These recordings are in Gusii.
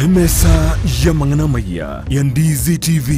Emesa y'amang'ana amaya ya Ndizi TV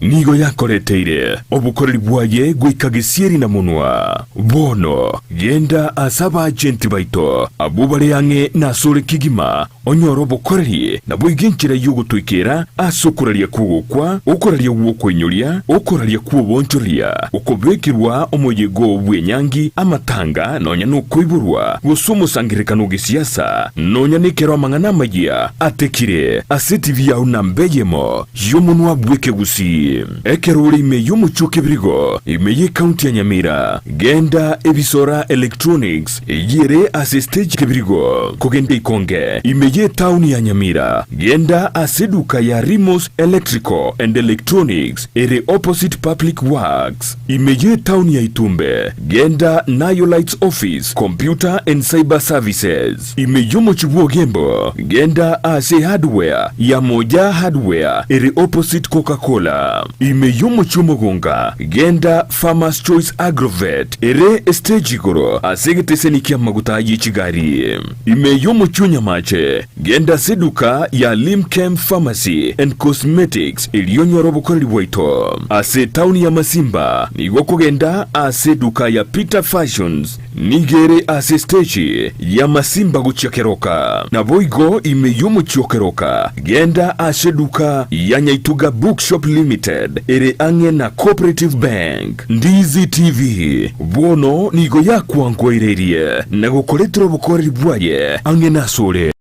nigo yakoreteire obokoreri bwaye goika gesieri na monwa. Bono genda ase abaagenti baito abwo bare ang'e nasore kegima onyore obokoreri naboigo enchera y'ogotoikera ase okoraria kw'ogokwa, okoraria gw'okoinyoria, okoraria kw'oboonchoreria, okobekerwa omoyega bw'enyangi, amatanga, nonya nokoiborwa, gose omosangererekano o gesiasa, nonya nekero amang'ana amayia atekire ase etibi yao namba eyemo y'omonwa bw'ekegusii. Ekero ore ime y'omochie o Kebirigo, ime y'ecounty ya Nyamira, genda Ebisora Electronics eyio ere ase stage Kebirigo, kogenda Ikonge, ime y'etaoni ya Nyamira, genda ase eduka ya Rimos Electrical and Electronics ere opposite Public Works. Ime y'etaoni ya Itumbe, genda Nayo Lights Office, Computer and Cyber Services. Ime y'omochie bw'Ogembo, genda ase Hardware ya Moja Hardware ere opposite Coca-Cola. Ime y'omochie Omogonga, genda Farmers Choice Agrovet ere estage igoro ase egeteseni ki'amaguta ye chigari. Ime y'omochie o Nyamache, genda ase eduka ya Limchem Pharmacy and Cosmetics erio onyore obokoreri bwaito. Ase etaoni ya Masimba, nigo okogenda ase eduka ya Peter Fashions Nigo ere ase esteji y'amasimba gochia keroka. Naboigo ime y'omochie o keroka, genda ase eduka ya Nyaituga Bookshop Limited ere ang'e na Cooperative Bank. Ndizi TV bono nigo yakwankoireirie na gokoretera obokoreri bwaye ang'e nasore.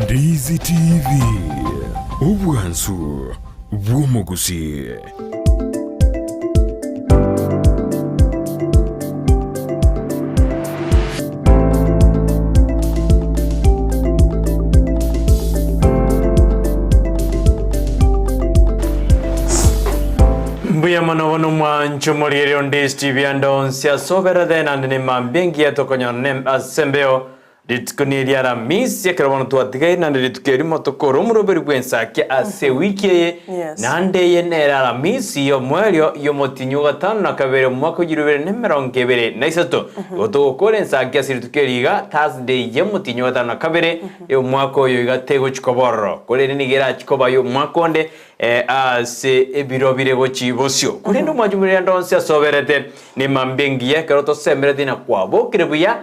Ndizi TV, obwansu bw'omogusii. Mbuya mono bono mwancho morigereria onde STV ande onsi ase oberede naende ne mambia engiya tokonyora ne ase embeo rituko ni eria Aramisi ekero bono twatigaire naende rituko erimo tokore omoroberi bw'ensaki ase ewiki eye Yes. naende eye nere Aramisi y'omoerio y'omotinyi o gatano na kabere omwaka o chirubere na emerongo ebere na isato igo togokora ensaki ase rituko eri iga Thursday y'omotinyi o gatano na kabere y'omwaka oyo iga tegochi koba ororo korende nigo erachi koba y'omwaka onde Ase ebiro bire gochia bosio. Korende omwanchi omorende onsi asoberete nemambia engiya, ekero tosemeretie na kwabokire buya,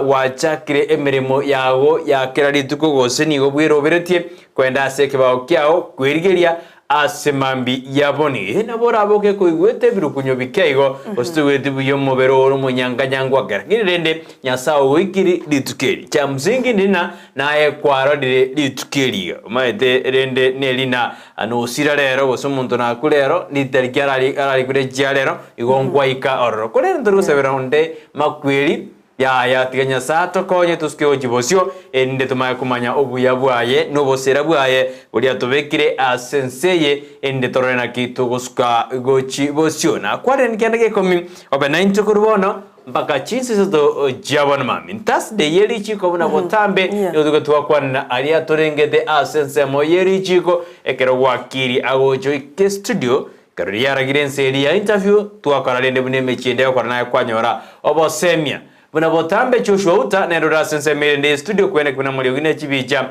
gwachakire emeremo yago ya kera rituko, gose nigo bweroberetie kwenda ase ekebao kiao kwerigeria ase mambia ya boni. Ee, nabo oraboke koigwete ebirukunyo bike igo, gose toigweti buya omobere ore omonyanganyangwa kera. Lakini rende Nyasae ogoikiri rituko eri. Kia msingi ndina Naye kwarorire rituko eri, omanyete rende nerina nosira rero, gose omonto nakure rero, ritariki arari ararikure chia rero, igo nkwaika ororo. Korende ntori gosabera onde makweri, yaya, tiga Nyasae atokonye tosuke gochia bosio, erinde tomanye komanya obuya bwaye na obosera bwaye boria atobekire ase ense eye, erinde torore naki togosuka gochia bosio. Nakwarire kende gekomi, obe naintwe korwa bono, Mpaka chinsa isato chia bono mambia. Thursday ye richiko buna botambe Yeah. nigo toke twakwanera aria torengete ase ensemo ye richiko ekero gwakiri agocha oike studio ekero riaragire ense eria ya interview twakora rende buna emechie ende egokora naye kwanyora obosemia buna botambe Joshua Uta nere ore ase ensemo erende ye studio kweneki buna moriogi ne chibicha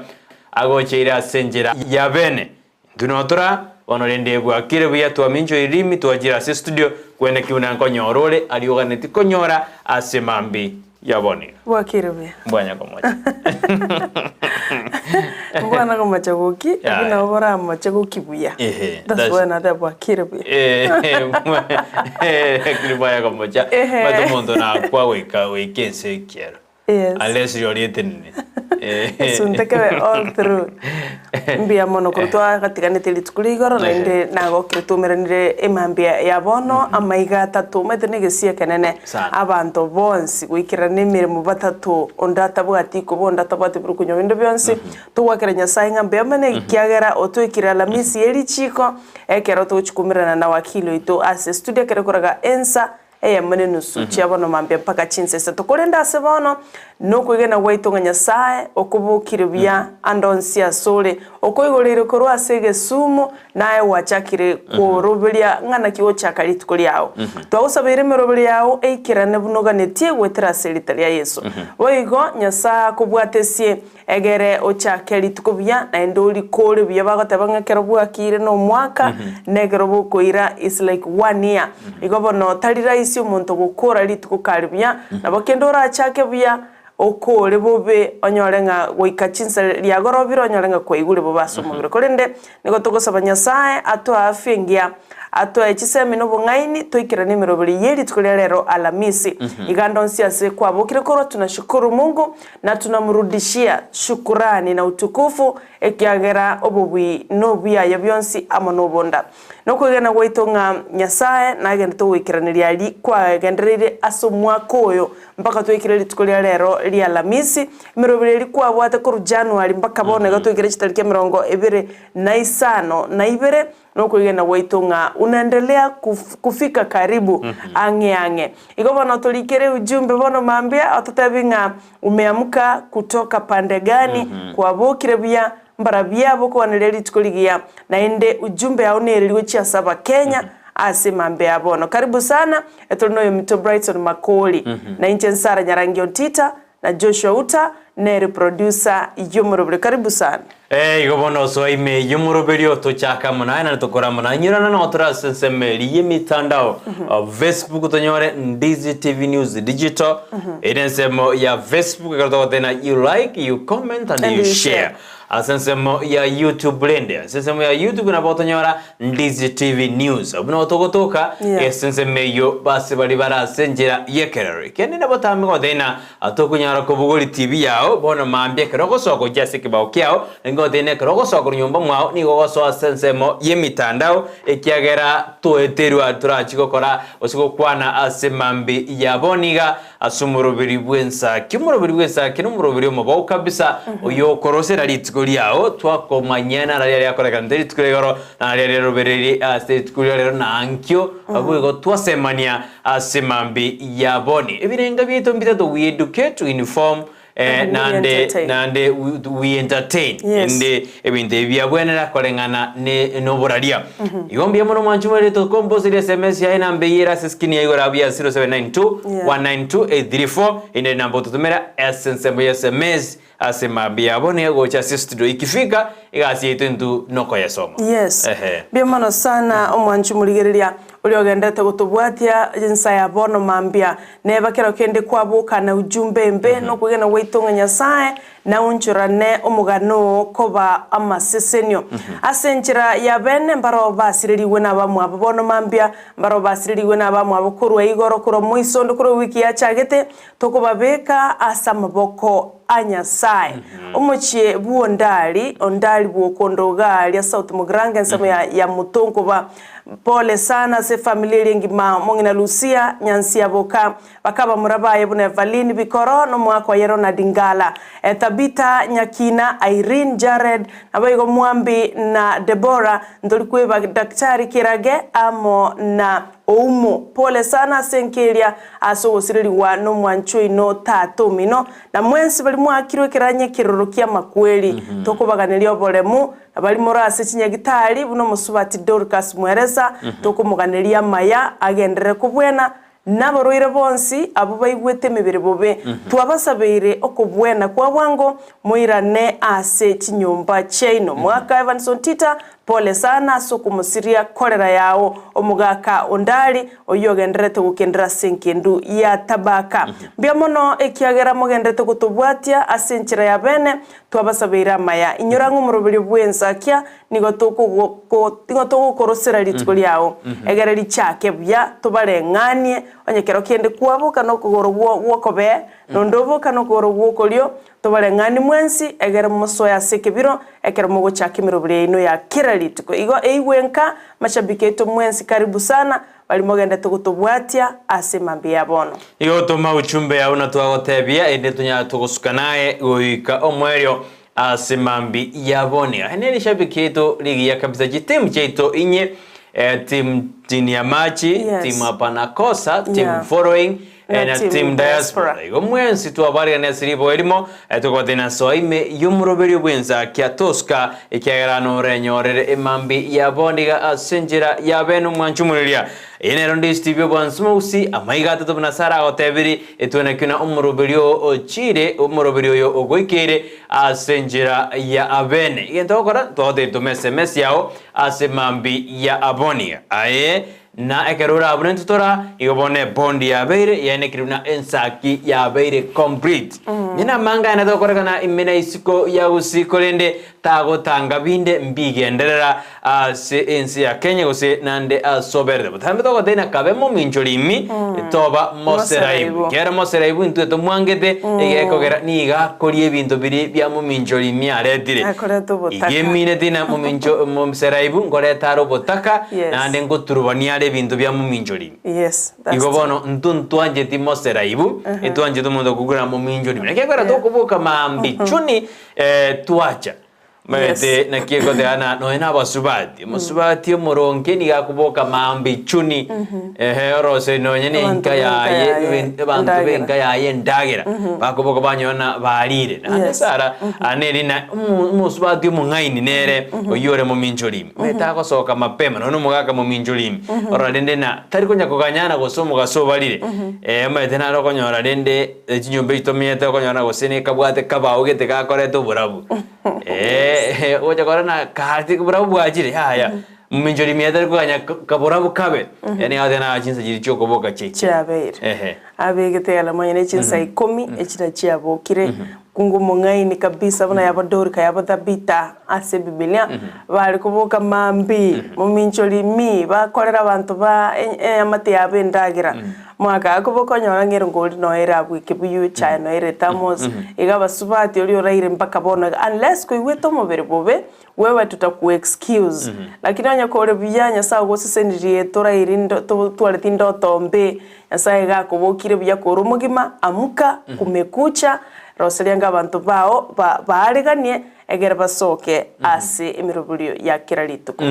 agocheire ase enchera ya bene Intwe notora bono rende bwakire buya twaminchoire rimi twachire ase studio kwene ki buna nkonyora ore aria oganeti konyora ase mambi ya bono iga. Bwakire buya. Mbwanya komocha. Mbwana komocha goki, Yaya. buna boramoche goki buya. Ehe, That's that's- why nateba bwakire buya. Lakini mbwanya komocha. Ehe. Omanyete omonto nakwa goika goika ense ekiero. Yes. Unless rirorio etenene. Esunte kebe all through. Mbuya mono korwa twagatiganete rituko ria igoro naende nagokire twaumeranire emambia ya bono amaiga atato omanyete na egesio ekenene Sana. abanto bonsi goikerana emeremo batato onde atabwati ikoba onde atabwati buru konywa binde bionsi togwakera Nyasaye ng'a mbuya mono ekiagera otoikire Alamisi ye richiko ekero togochia koumerana na wakili oito ase estudio ekero ekoraga ensa eyemo nenusu chia bono mambia mpaka chinsa isato. Korende ase bono nokwegena gwaito ng'a Nyasae okobokire buya ande onsi asore. Okoigoreire korwa ase egesumu, naye gwachakire kworoberia ng'a naki gochaka rituko riao. Twagosabeire emeroberio yao eikerane buna oganetie goetera ase erita ria Yeso. Boigo Nyasae akobwatesie egere ochake rituko buya naende orikore buya bagoteba ng'a ekero bwakire nomwaka na ekero bokoira is like one year. Igo bono tari rahisi omonto gokora rituko kare buya, nabo kende orachake buya Okore bobe, onyore ng'a goika chinsa riagorobire onyore ng'a kwaigure bobe ase omobere. Korende nigo togosaba Nyasae atoe afya engiya, atoe chisemi na obong'aini, toikeranie emeroberio ye rituko ria rero Alamisi. Iga ande onsi ase kwabokire korwa tunashukuru Mungu na tunamrudishia shukurani na utukufu, ekiagera obobui na obuyaye bionsi amo nobonda. Nokwegena gwaito ng'a Nyasae nagenderete goikeraneria aria kwagendereire ase omwaka oyo mpaka twaikire rituko ria rero ria Alamisi, emeroberi eria kwabwate korwa January mpaka bono iga twaikire chitariki emerongo ebere na isano na ibere, nokwegena gwaito ng'a unaendelea kufika karibu ang'e ang'e. Igo bono torikere ujumbe bono mambia ototebi ng'a umeamka kutoka pande gani, kwabokire buya, Mbarabwo abo okogwaneria rituko rigiya, naende ujumbe yao nere rigochia ase Abakenya ase mambia ya bono. Karibu sana, etore noyominto Brighton Makori, na inche Nsara Nyarangi Ontita, na Joshua Uta nere producer y'omoroberi. Karibu sana. Eh, igo bono osoa ime y'omoroberi oo tochake amo naye naende tokore amo naye. Nyurana noo tore ase ensemo eria y'emitandao, Facebook tonyore Ndizi TV News Digital, ere ensemo ya Facebook ekero togoteba you like, you comment and you share. Ase ensemo ya YouTube rende, ase ensemo ya YouTube nabo otonyora Ndizi TV News. Abwo nabo togotoka Yeah. ase ensemo eyio base baria bare ase enchera y'ekerero. Kende nabo tambe goteba ng'a tokonyara kobogoria TV yao bono mambia ekero ogosoa gochia ase ekebao kiao, naende goteba ng'a ekero ogosoa korwa nyomba mwao nigo ogosoa ase ensemo y'emitandao ekiagera toeterwa torachie gokora gose gokwana ase mambi ya bono iga. Ase omoroberi bw'ensaki, omoroberi bw'ensaki nomoroberi omobao kabisa, oyio okorosera rituko riao, twakomanyia nara riaria akorekanete rituko ria igoro, nara riaria rirobereiri ase rituko ria rero na ankio, abwo igo twasemania ase mambi ya boni. Ebirenga biaito mbitato, we educate, we inform, eh, And we naende entertain. naende we, we entertain Yes. ende ebinto ebi biabwenera koreng'ana ne noboraria igo mbuya mono mwanchi mwere tokomposeria sms yaye namba eyere ase screen ya igoro abwo ya 0792 Yeah. 192 834 ende namba ototomera ase ensemo ya sms ase mambia yabo ne gocha ase studio ikifika egasi yaito intwe nokoyesoma Yes. Ehe. Mbuya mono sana omwanchi morigereria oria ogenderete gotobwatia ensa ya bono mambia. Neba kero kende kwaboka na ujumbe embe nokwegena gwaito ng'a Nyasae naonchorane omogano oo koba amasesenio. Ase enchera ya bene mbaroo basirerigwe nabamwabo bono mambia, mbaroo basirerigwe nabamwabo korwa igoro korwa moisondo korwa ewiki yachagete, tokobabeka ase amaboko a Nyasae. Omochie bw'Ondari, Ondari bw'okondoga aaria South Mugirango ensemo ya ya Mutonkoba, Pole sana ase efamiri eria engima, omong'ina Lucia, Nyansiaboka, bakabamura baye buna Evaline Bikoro na omogaka oye Ronald Ngala, Tabitha Nyakina, Irene Jared, naboigo Mwambi na Deborah, ntori kweba Daktari Kirage amo na Oumo. Pole sana ase enka eria ase ogosirerigwa nomwanchi oino tata omino, na mwensi baria mwakirwe ekeranya ekeroro ki'amakweri, tokobaganeria oboremu, Abari more ase chinyagitari buna omosubati Dorcas Mweresa, tokomoganeria amaya agenderere kobwena, na abarwaire bonsi abwo baigwete emebere bobe, twabasabeire okobwena kwa bwango, moirane ase chinyomba chiaino. Omogaka Evanson Tita, pole sana ase okomosiria cholera yao. Omogaka Ondari, oyio ogendererete gokendera ase engendu ya Tabaka. Mbuya mono ekiagera mogendererete gotobwatia ase enchera ya bene, Twabasabeire amaya. Inyora ng'a omoroberio bw'ensakia nigo nigo togokorosera rituko riao, egere richake buya, tobareng'anie, onye kero kende kwaboka nokogoro gw'okobee, na onde oboka nokogoro gw'okorio, tobareng'anie mwensi, egere mosoe ase ekebiro, ekero mogochaka emeroberio yaino ya kera rituko. Igo eigwe nka, mashabiki aito mwensi karibu sana, Baria mogendete gotobwatia ase mambia ya bono. Igo toma uchumbe yao na twagotebia, erinde tonyare togosuka naye goika omoerio ase mambi ya boni. Aye nere eshabiki yaito rigiya kabisa chitimu chiaito inye eh, team chini ya machi Yes. team hapana kosa team Yeah. following. Na na Team Team Diaspora. Diaspora. Igo mwensi twabarigane ase ribogo erimo, togobatebia soa ime y'omoroberio bw'ensakia Tosca, ekiagera norenyorere emambi ya bondiga ase enchera ya bene omwanchumureria. Eye nero Ndizi TV obwansu gusii, amaiga atato buna Sarah agotebiri, etwenekio na omoroberio oo ochire, omoroberio oyo ogoikeire ase enchera ya abene. Egento ogokora, twagotebia toma SMS yao ase mambi ya aboniga. Aye Na ekero orabune ntotora, igo bono ebondi yabeire yaenekire buna ensaki yabeire complete. Inye namanga aya natokorekana ime na isiko ya gusii korende tagotanga binde mbigenderera ase ense ya Kenya gose nande ase oberete. Botambe togotebia na kabe mominchori imi toba moseraibu. Ekiagera moseraibu intwe tomwangete egekogera nigo akoria ebinto biria bia mominchori imi aretire. Akoreta obotaka. Igo emineti na momincho moseraibu nkoreta are obotaka Yes. naende ngoturubania are ebinto bia mominchori. Yes, that's Igo true. bono intwe ntwancheti moseraibu, etwanchete omonto okogura mominchori. Naki ekero tokoboka maambia chuni eh, twacha. Maete Yes. naki egoteba na nonya na abasubati, omosubati omoronge nigo akoboka maambia chuni, ehe orose nonya na Abanto enka be enka yaye, yaye, eben- abanto be endagera. enka yaye endagera, bakoboka banyora na barire. Naende Yes. Sara, ane rina omo- omosubati omong'aini nere oyio ore mominchori ime, omanyete agosoka mapema nonya na omogaka mominchori ime, orora rende na tari konya koganyana gose omogaso obarire, omanyete naro okonyora rende chinyomba echi tomenyete okonyora gose nekabwate kabao gete gakoreta oborabu. Ogocha korora na kare borabu bwachire yaya, mominchori ime tari koganya kaborabu kabe, yaani agotebi na chinsa chiria chiokoboka chiaikire. Chiabeire. Ehe. Abegete ealama onye ne chinsa ikomi echira chiabokire, kungu omong'aini kabisa buna yaba Dorika yaba Thabita ase Ebibilia, bare koboka mambia, mominchori ime, bakorera abanto ba eamate yabo endagera. Mwaka akoboka onyora ng'a erongori noyo ere abwo ekebuyu, echae noyo ere ethermos, iga abasubati oria oraire mpaka bono iga unless koigwete omobere bobe, wewe tutaku excuse. Lakini onye kore buya Nyasaye ogosesenirie torairi ndo totwareti ndoto mbe, Nyasaye iga akobokire buya kore omogima, amuka, kumekucha, roseria anga abanto bao ba baareganie, egere basoke ase emeroberio ya kera rituko.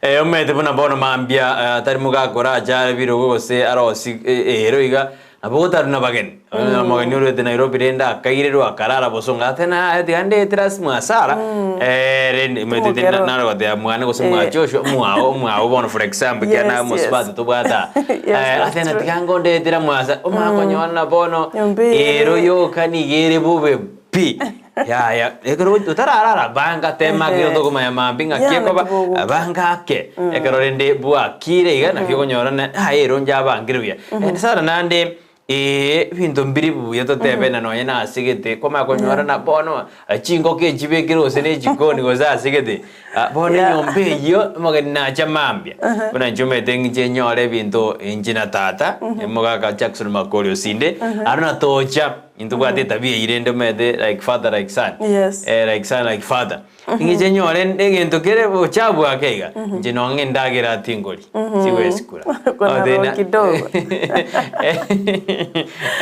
Eh, omanyete buna bono mambia atari mogaka orache are birogo gose arosi ero iga, nabo gotari na bageni. Omogeni orwete Nairobi rende akairerwa akarara bosongo ate na tiga ndetera ase mwasara, rende omanyete Omokero. nare goteba mwane gose mwa Joshua omwao omwao bono for example ekiagera Yes, naye omosubati yes. tobwate aa. Yes, that's Ate na true. tiga ngondetera mwasa, omanye konyora bono Nyomba ere. ero yoka nigo ere bobe pi. Yaya, ekero otararara banga tema Ehe. ekero tokomanya mambia ng'aki Yaya, ekoba, naki bogokia. banga ake. Ekero rende bwakire iga naki okonyora na aye ero inche abangire buya. Naende sana naende ebinto mbiri buya totebe na nonye na ase gete, kwamanya konyora na bono chingoko echibekire gose na echikoni gose ase gete, bono Yeah. enyomba eyio omogeni nacha mambia, buna inche omanyete ng'iche nyore ebinto inche na tata, omogaka Jackson Makori Osinde, aro na tocha. Intobwate etabia eyio rende omanyete like father like son. Yes. Eh, like son like father. Ing'iche nyore egento kere ochabu ake iga, inche nonye endagera tingori, sigwesikura. Kuna roho kidogo.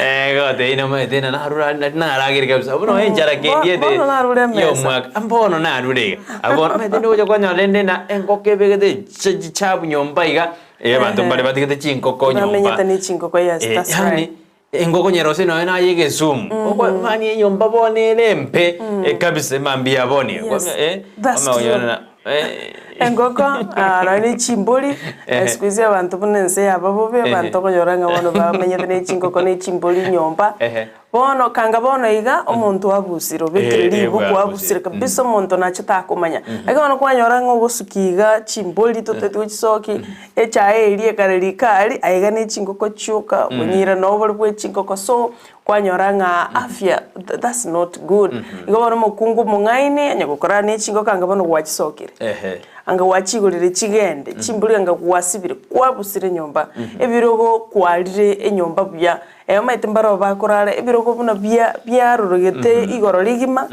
Eh, gotebia nomanyete ng'a narure nari naragere kabisa, bono enchara kendiete Bono narure emesa. ya omwaka, mbono narure iga. Abwo bono omanyete ngocha kwanyora rende na engoko ebegete chichabu nyomba iga, eh, abanto mbare batigete chinkoko nyomba. Bamenyete ne chinkoko, yes, Eh, that's yaani, right. Engoko nyerose nonya naye egesumu mani enyomba bono ere embe kabisa emambia ya bono iga. Yes, Eh, that's omanye true. konyora na eh, Engoko ah, nonya ne chimbori Ehe. siku hizi abanto buna ense yaba bobe Ehe. abanto okonyora ng'a bono bamenyete ne chingoko ne chimbori nyomba. Ehe. Bono kanga bono iga omonto abusire obekire Eh, eh, ribuku bwabusire. abusire kabisa omonto nache takomanya. Lakini bono kwanyora ng'a ogosukia iga chimbori toteti gochisokia Echae eria ekare riko aria, aiga ne chingoko chioka, bonyira na obori bwe chingoko, so kwanyora ng'a afya that's not good. Igo bono omokungu omong'aini onye gokorara ne chingoko anga bono gwachisokire, Ehe. anga gwachigorire chigende, chimbori anga gwasibire, kwabusire nyomba, ebirogo kwarire enyomba buya, omanyete mbarabwo bakorara ebirogo buna bia biarorogete igoro rigima,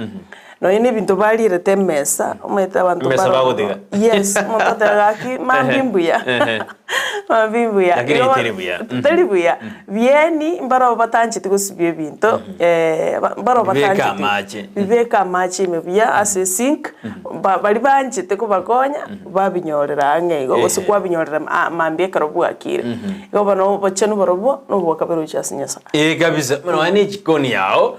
Nonya na ebinto barierete emesa, omanyete abanto Emesa baroro. bagotiga. Yes, omonto ateba gaki mambia mbuya. Ehe. Mabi mbuya. Lakini Igo teri buya. Teri buya. Bieni mbarabwo batancheti gosibia ebinto, ba- mbarabwo Bibeke batancheti amache. bibeke amache ime buya ase esink, ba- baria banchete kobakonya, babinyorera ang'e igo, gose Ehe. kwabinyorera ma- mambia ekero bwakire. Igo bono obochenu borobwo, nobwakabere gochia ase Nyasaye. Ee kabisa, nonya ne echikoni yao,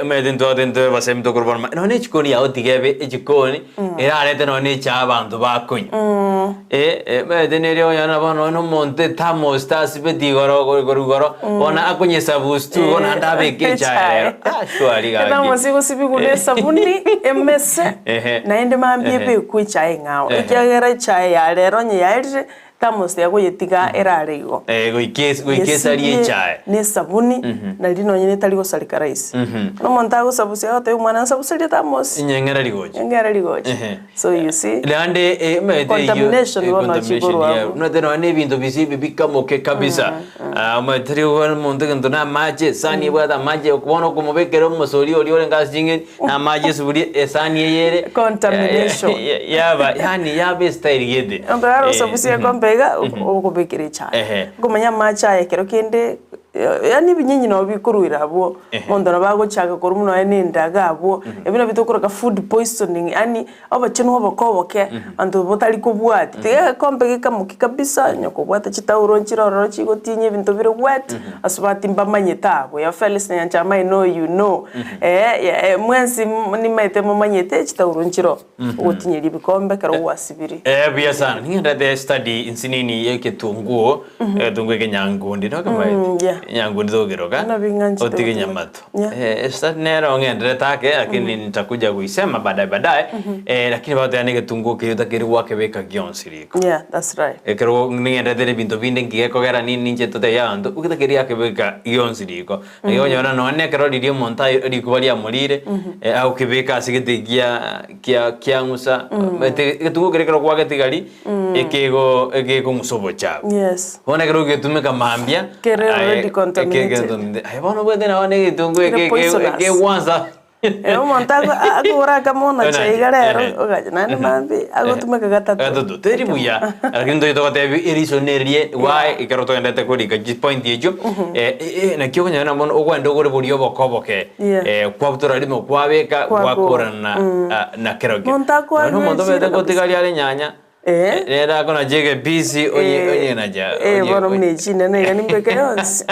omanyete intwate intwe abasemi tokorwa bono, nonya ne echikoni yao tiga ebe echikoni erarete nonya ne echae abanto bakonywa. Omanyete nere onya bono nonya omonto ethermos tasibeti igoro igoro igoro, bono akonyesabusi tu igo naende abeke echae rero, ah surely gaki. Ethermos egosibigwa na esabuni, emese, Ehe. naende mambia Ehe. ebekwe echae eng'ao, Ehe. ekiagera echae ya rero onye yaerire, Thermos yagoyetiga erare igo. Eh, goika es- goika esarie Yesibie echae. na esabuni, nari nonye netari gosareka rahisi. Bono omonto agosabusia agotebia omwana nsabuserie thermos, Enyeng'era rigocha. eng'ere rigocha. Ehe. So you see, Naende eh, omanyete eyio, Contamination eh, bono contamination chikorwa yeah. abwo. Omanyete nonya na ebinto bise ebi bikamoke kabisa. Ah, omanyete tari okobana omonto egento na amache, esani ebwate amache, bono okomobekera omosori oria orenge ase ching'eni, na amache esuburia, esani eye ere. Contamination. Yaba, yaani yaba estyle gete. Omonto naro Eh, osabusia ekombe iga, okobekera echae. Ehe. Okomanya amache aya ekero kende, yaani ebinyinyi nabo bikoruera abwo, Ehe. omonto nabo agochaka korwa buna nonya na endaga abwo, ebio nabio tokoroka food poisoning yaani obochenu oboke oboke, abanto botari kobwatia. Tiga egekombe gekamoki kabisa, onye kobwate chitauro nchire ororo chigotinyia ebinto bire wet, asubati mbamanyete abwo, your fellows nyanchama I know you know, eh, mwensi nimaete momanyete chitauro nchire oo. Ogotinyeria ebikombe ekero gwasibirie. Eh, buya sana. Ning'endete study insinini ye egetunguo, egetunguo ekenyangundi, nokemaete? Mm, yeah. Enyangundi togeroka, Buna bing'anchete otige gotumeka. nyamato. Yeah. Eh, study nero ng'enderete ake, lakini nitakuja kuisema baadaye baadaye. Eh, lakini bagoteba na egetunguo keria otakeire gwakebeka gionsi riko. Yeah, that's right. Ekero ning'enderete na ebinto binde nkigekogera nini ninche totebie abanto, otakeire yakebeka gionsi riko. Naki okonyora nonya ekero riria omonto aye rikuba riamorire, eh, agokebeka ase egete gia kia kiang'usa, omanyete egetunguo keria ekero kwagetigari, ekego ekekong'usa obochafu. Yes. Bono ekero ogetumeka mambia, Kere aye already contaminated. ekegetonde aye bono obwate nabo na egetunguo Kere eke eke poisonous. ekegwansa. Eh, omonto ago- a- akogora akamona Onache, chaiga rero, ehe. ogacha naende mambia agotumeka gatato. Gatato, teri buya, lakini ntoche togotebi eriso nerie why ekero togendete korika chipoint echio, eh, eh, naki okonyora na bono ogwende ogore boria oboke oboke, Yeah. eh, kwabutora rimo kwabeka, Kwakora. gwakorana ah, na kerokio. Monto akoa Nonya omonto agwechire obete kabisa. gotigaria are enyanya, Eh. Nere akonacha egepisi onye onye nacha Eh, onye bono buna echi nene iga nimbeke yonsi.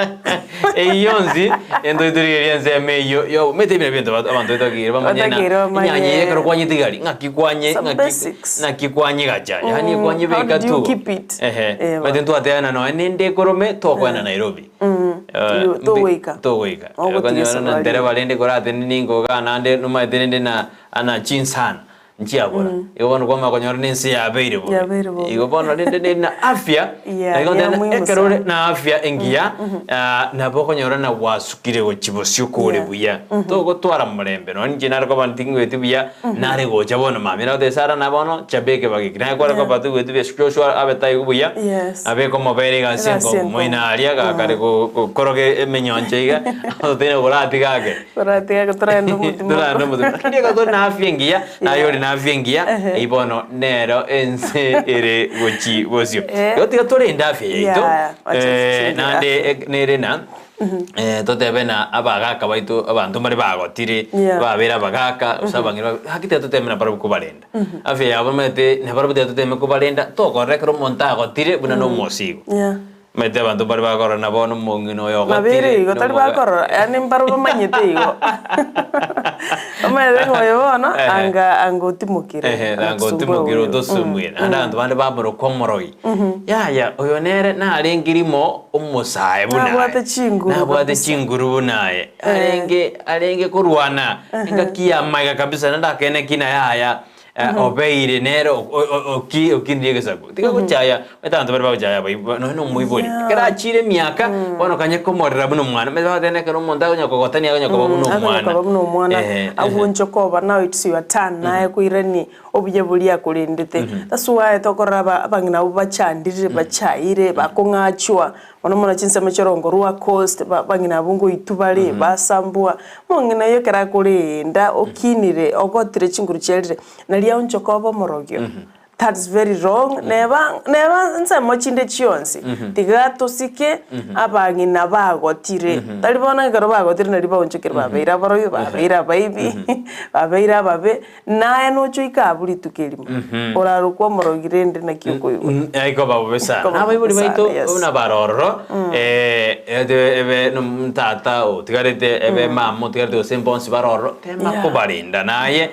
Eyio yonsi ento itorigereria ensemo eyio yo omanyete buna ebinto abanto batakeire bamanye na Batakeire bamanye. enyanya eye ekero kwanyetigari ng'aki kwanye Some ng'aki basics. naki kwanyegacha yaani Mm, kwanyebeka how did you tu keep it? ehe Eh, omanyete ntwatebana nonya nende ekorome tokoenda Nairobi Eh, Yo, togoika. togoika Ogotiga okonyora na esabari. ndereba rende koratenene ningo igaa naende nomanyete rende na ana chinsana Nchiabora. Igo bono kwamanya konyora na ense yabeire bobe. Yabeire bobe. Igo bono rende nere na afya, Yeah, na igo ya nteba muhimu ekero ore sana. na afya engiya, ah, nabo okonyora na gwasukire gochia bosio kore Yeah. buya. Togotwara morembe. Nonye inche nare koba ntingweti buya, nare gocha bono mambia nagotebia Sarah na bono chabeke bagiki. Naye kware Yeah. koba toigweti buya Joshua abe taigo buya, Yes. abeke omobere egasi Egasi enkong'u. enkong'u. Moino aria gakare go- gokoroga emenyoncho iga, ototebia koratiga ake. Toratiga ake toragende omotimo. Toragende omotimo. Lakini ekero tore na afya engiya, naye ore na afya engiya, eyio bono nero ense ere gochi bosio. Eh. Igo tiga torende afya yaito, Yeah, wacha eh, tuchinde naende afya. ek- nere na eh, totebe na abagaka baito abanto mbare bagotire, Yeah. babere abagaka, gose abang'ina babe, gaki tiga toteme nabarabwo kobarenda. Afya yabo omanyete nabarabwo tiga toteme kobarenda, tokorora ekero omonto agotire buna na omosigo. Yeah. Omanyete abanto mbare bakorora na bono omong'ina oyo ogotire, Mabere igo tari nomoga- bakorora, yaani mbaro bamanyete igo. Omanyete ng'a oyo bono Ehe. anga anga otimokire, Ehe, anga anatusumbua otimokire oyo. otosumbwire. Naende abanto bande bamorokwa omorogi. Yaya, oyo nere narenge rimo omosae buna aye. Nabwate chinguru Nabwate kabisa. chinguru buna aye. Arenge arenge korwana, engaki ya maiga kabisa naende akene ki na yaya. Obeire nere okinire egesaku. Tiga gochaya, omanyete abanto baria bagochaya abaibori, nonya na omoibori. Ekero achire emiaka, bono kanya komorera buna omwana. Omanyete bagoteba ekero omonto akonya kogotania akonya koba buna Akonya omwana. koba buna omwana, Ehe, ehe. agwoncha okoba now it's your turn naye koirania obuya boria akorendete. That's why tokorora aba abang'ina abwo bachandire, bachaire, bakong'achwa, mono mono chinsemo chi'orongo rwa coast, ba abang'ina abwo ngoitwa bare, basambwa. Omong'ina oyio ekero akoreenda, okinire, ogotire chinguru chiarire, naria aonchoka obe omorogio. That's very wrong neba neba nsemo chinde chionsi tiga tosike abang'ina bagotire tari bono ekero bagotire nario baonchokire babeire abarogi babeire abaibi babeire ababe naye nocha oike abwo rituko erimo orarokwe omorogi rende naki okoigwa. Aikoba bobe sana. Aikoba Abaibori bobe baito sana, yes. buna barororo ete ebe tata otigarete ebe mama otigarete gose bonsi barororo tema Yeah. kobarenda naye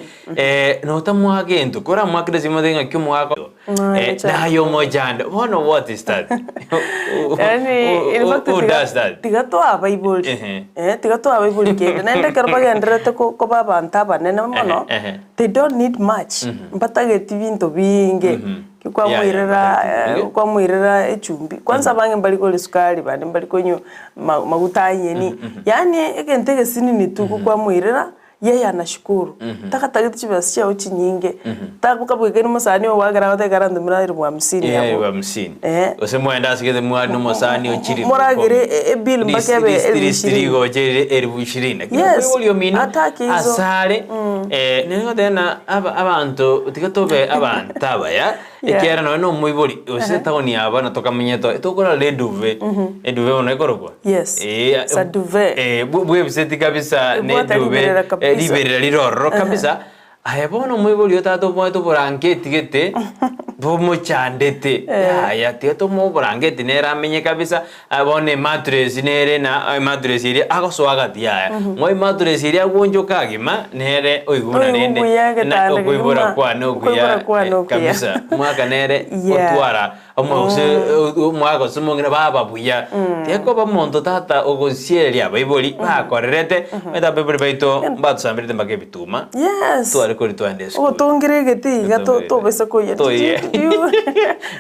Notamoa gento, koramoakere ase omote ng'aki omoaka Naye omochando. naye omochando. Bono what is that? Yaani, in Who fact, who tiga- does that? tiga toa abaibori Ehe. Eh, tiga toa abaibori kende naende ekero bagendererete ko- koba abanto abanene mono Ehe, ehe. they don't need much mbatageti binto biinge Yeah, yeah, kwamoirera mbatageti binge. kwamoirera echumbi kwanza abange mbari kore esukari bande mbari konywa ma- maguta anyeni yaani egento egesinini tu kwamoirera Yeye anashukuru, tagatagete chibesa chiao chinyinge, takabwekaini mosani ogo ekero agoteba ekero antomire elfu hamsini Eh, abwo. elfu hamsini. Eh. Gose mwende ase gete mwari na omosani ochire Moragere e- ebill mpaka ebe elfu ishirini. gocha ere elfu ishirini. Lakini Yes, omoibori omino atake iso. asare eh, nere goteba ng'a aba- abanto tiga tobe abanto abaya Yeah. ekiagera nonye na omoibori gose etaoni ya bono tokamenyete oo, tokorara eduve, eduve bono ekorokwa? Yes, Eh, it's a duvet. eh, bwe- bwebiseti kabisa na Ebwate eduve, riberera eh, kabisa. riberera rire ororo kabisa, aye bono omoibori oyo tata obwate oborangeti gete, bomochandete, yaya tiga tomoe oborangeti nere amenye kabisa, ah bono emattress nere na emattress eria agosoa gati yaya, moe emattress eria agwonchoka agima, nere oigwe buna Oigwe rende buya na egetanda okoibora kegima, kwane okuya okoibora kwane okuya. kabisa, omwaka nere Yeah. otwara omogose omwaka gose omong'ina baba buya. Tekoba omonto tata ogosiereria abaibori bakorerete, omanyete abaibori baito mbatosamberete mpaka ebituma, Yes. tware koria twaenda esukuru. Ogotongera egete iga to- Ogotongera tobasa koyia. Toiye.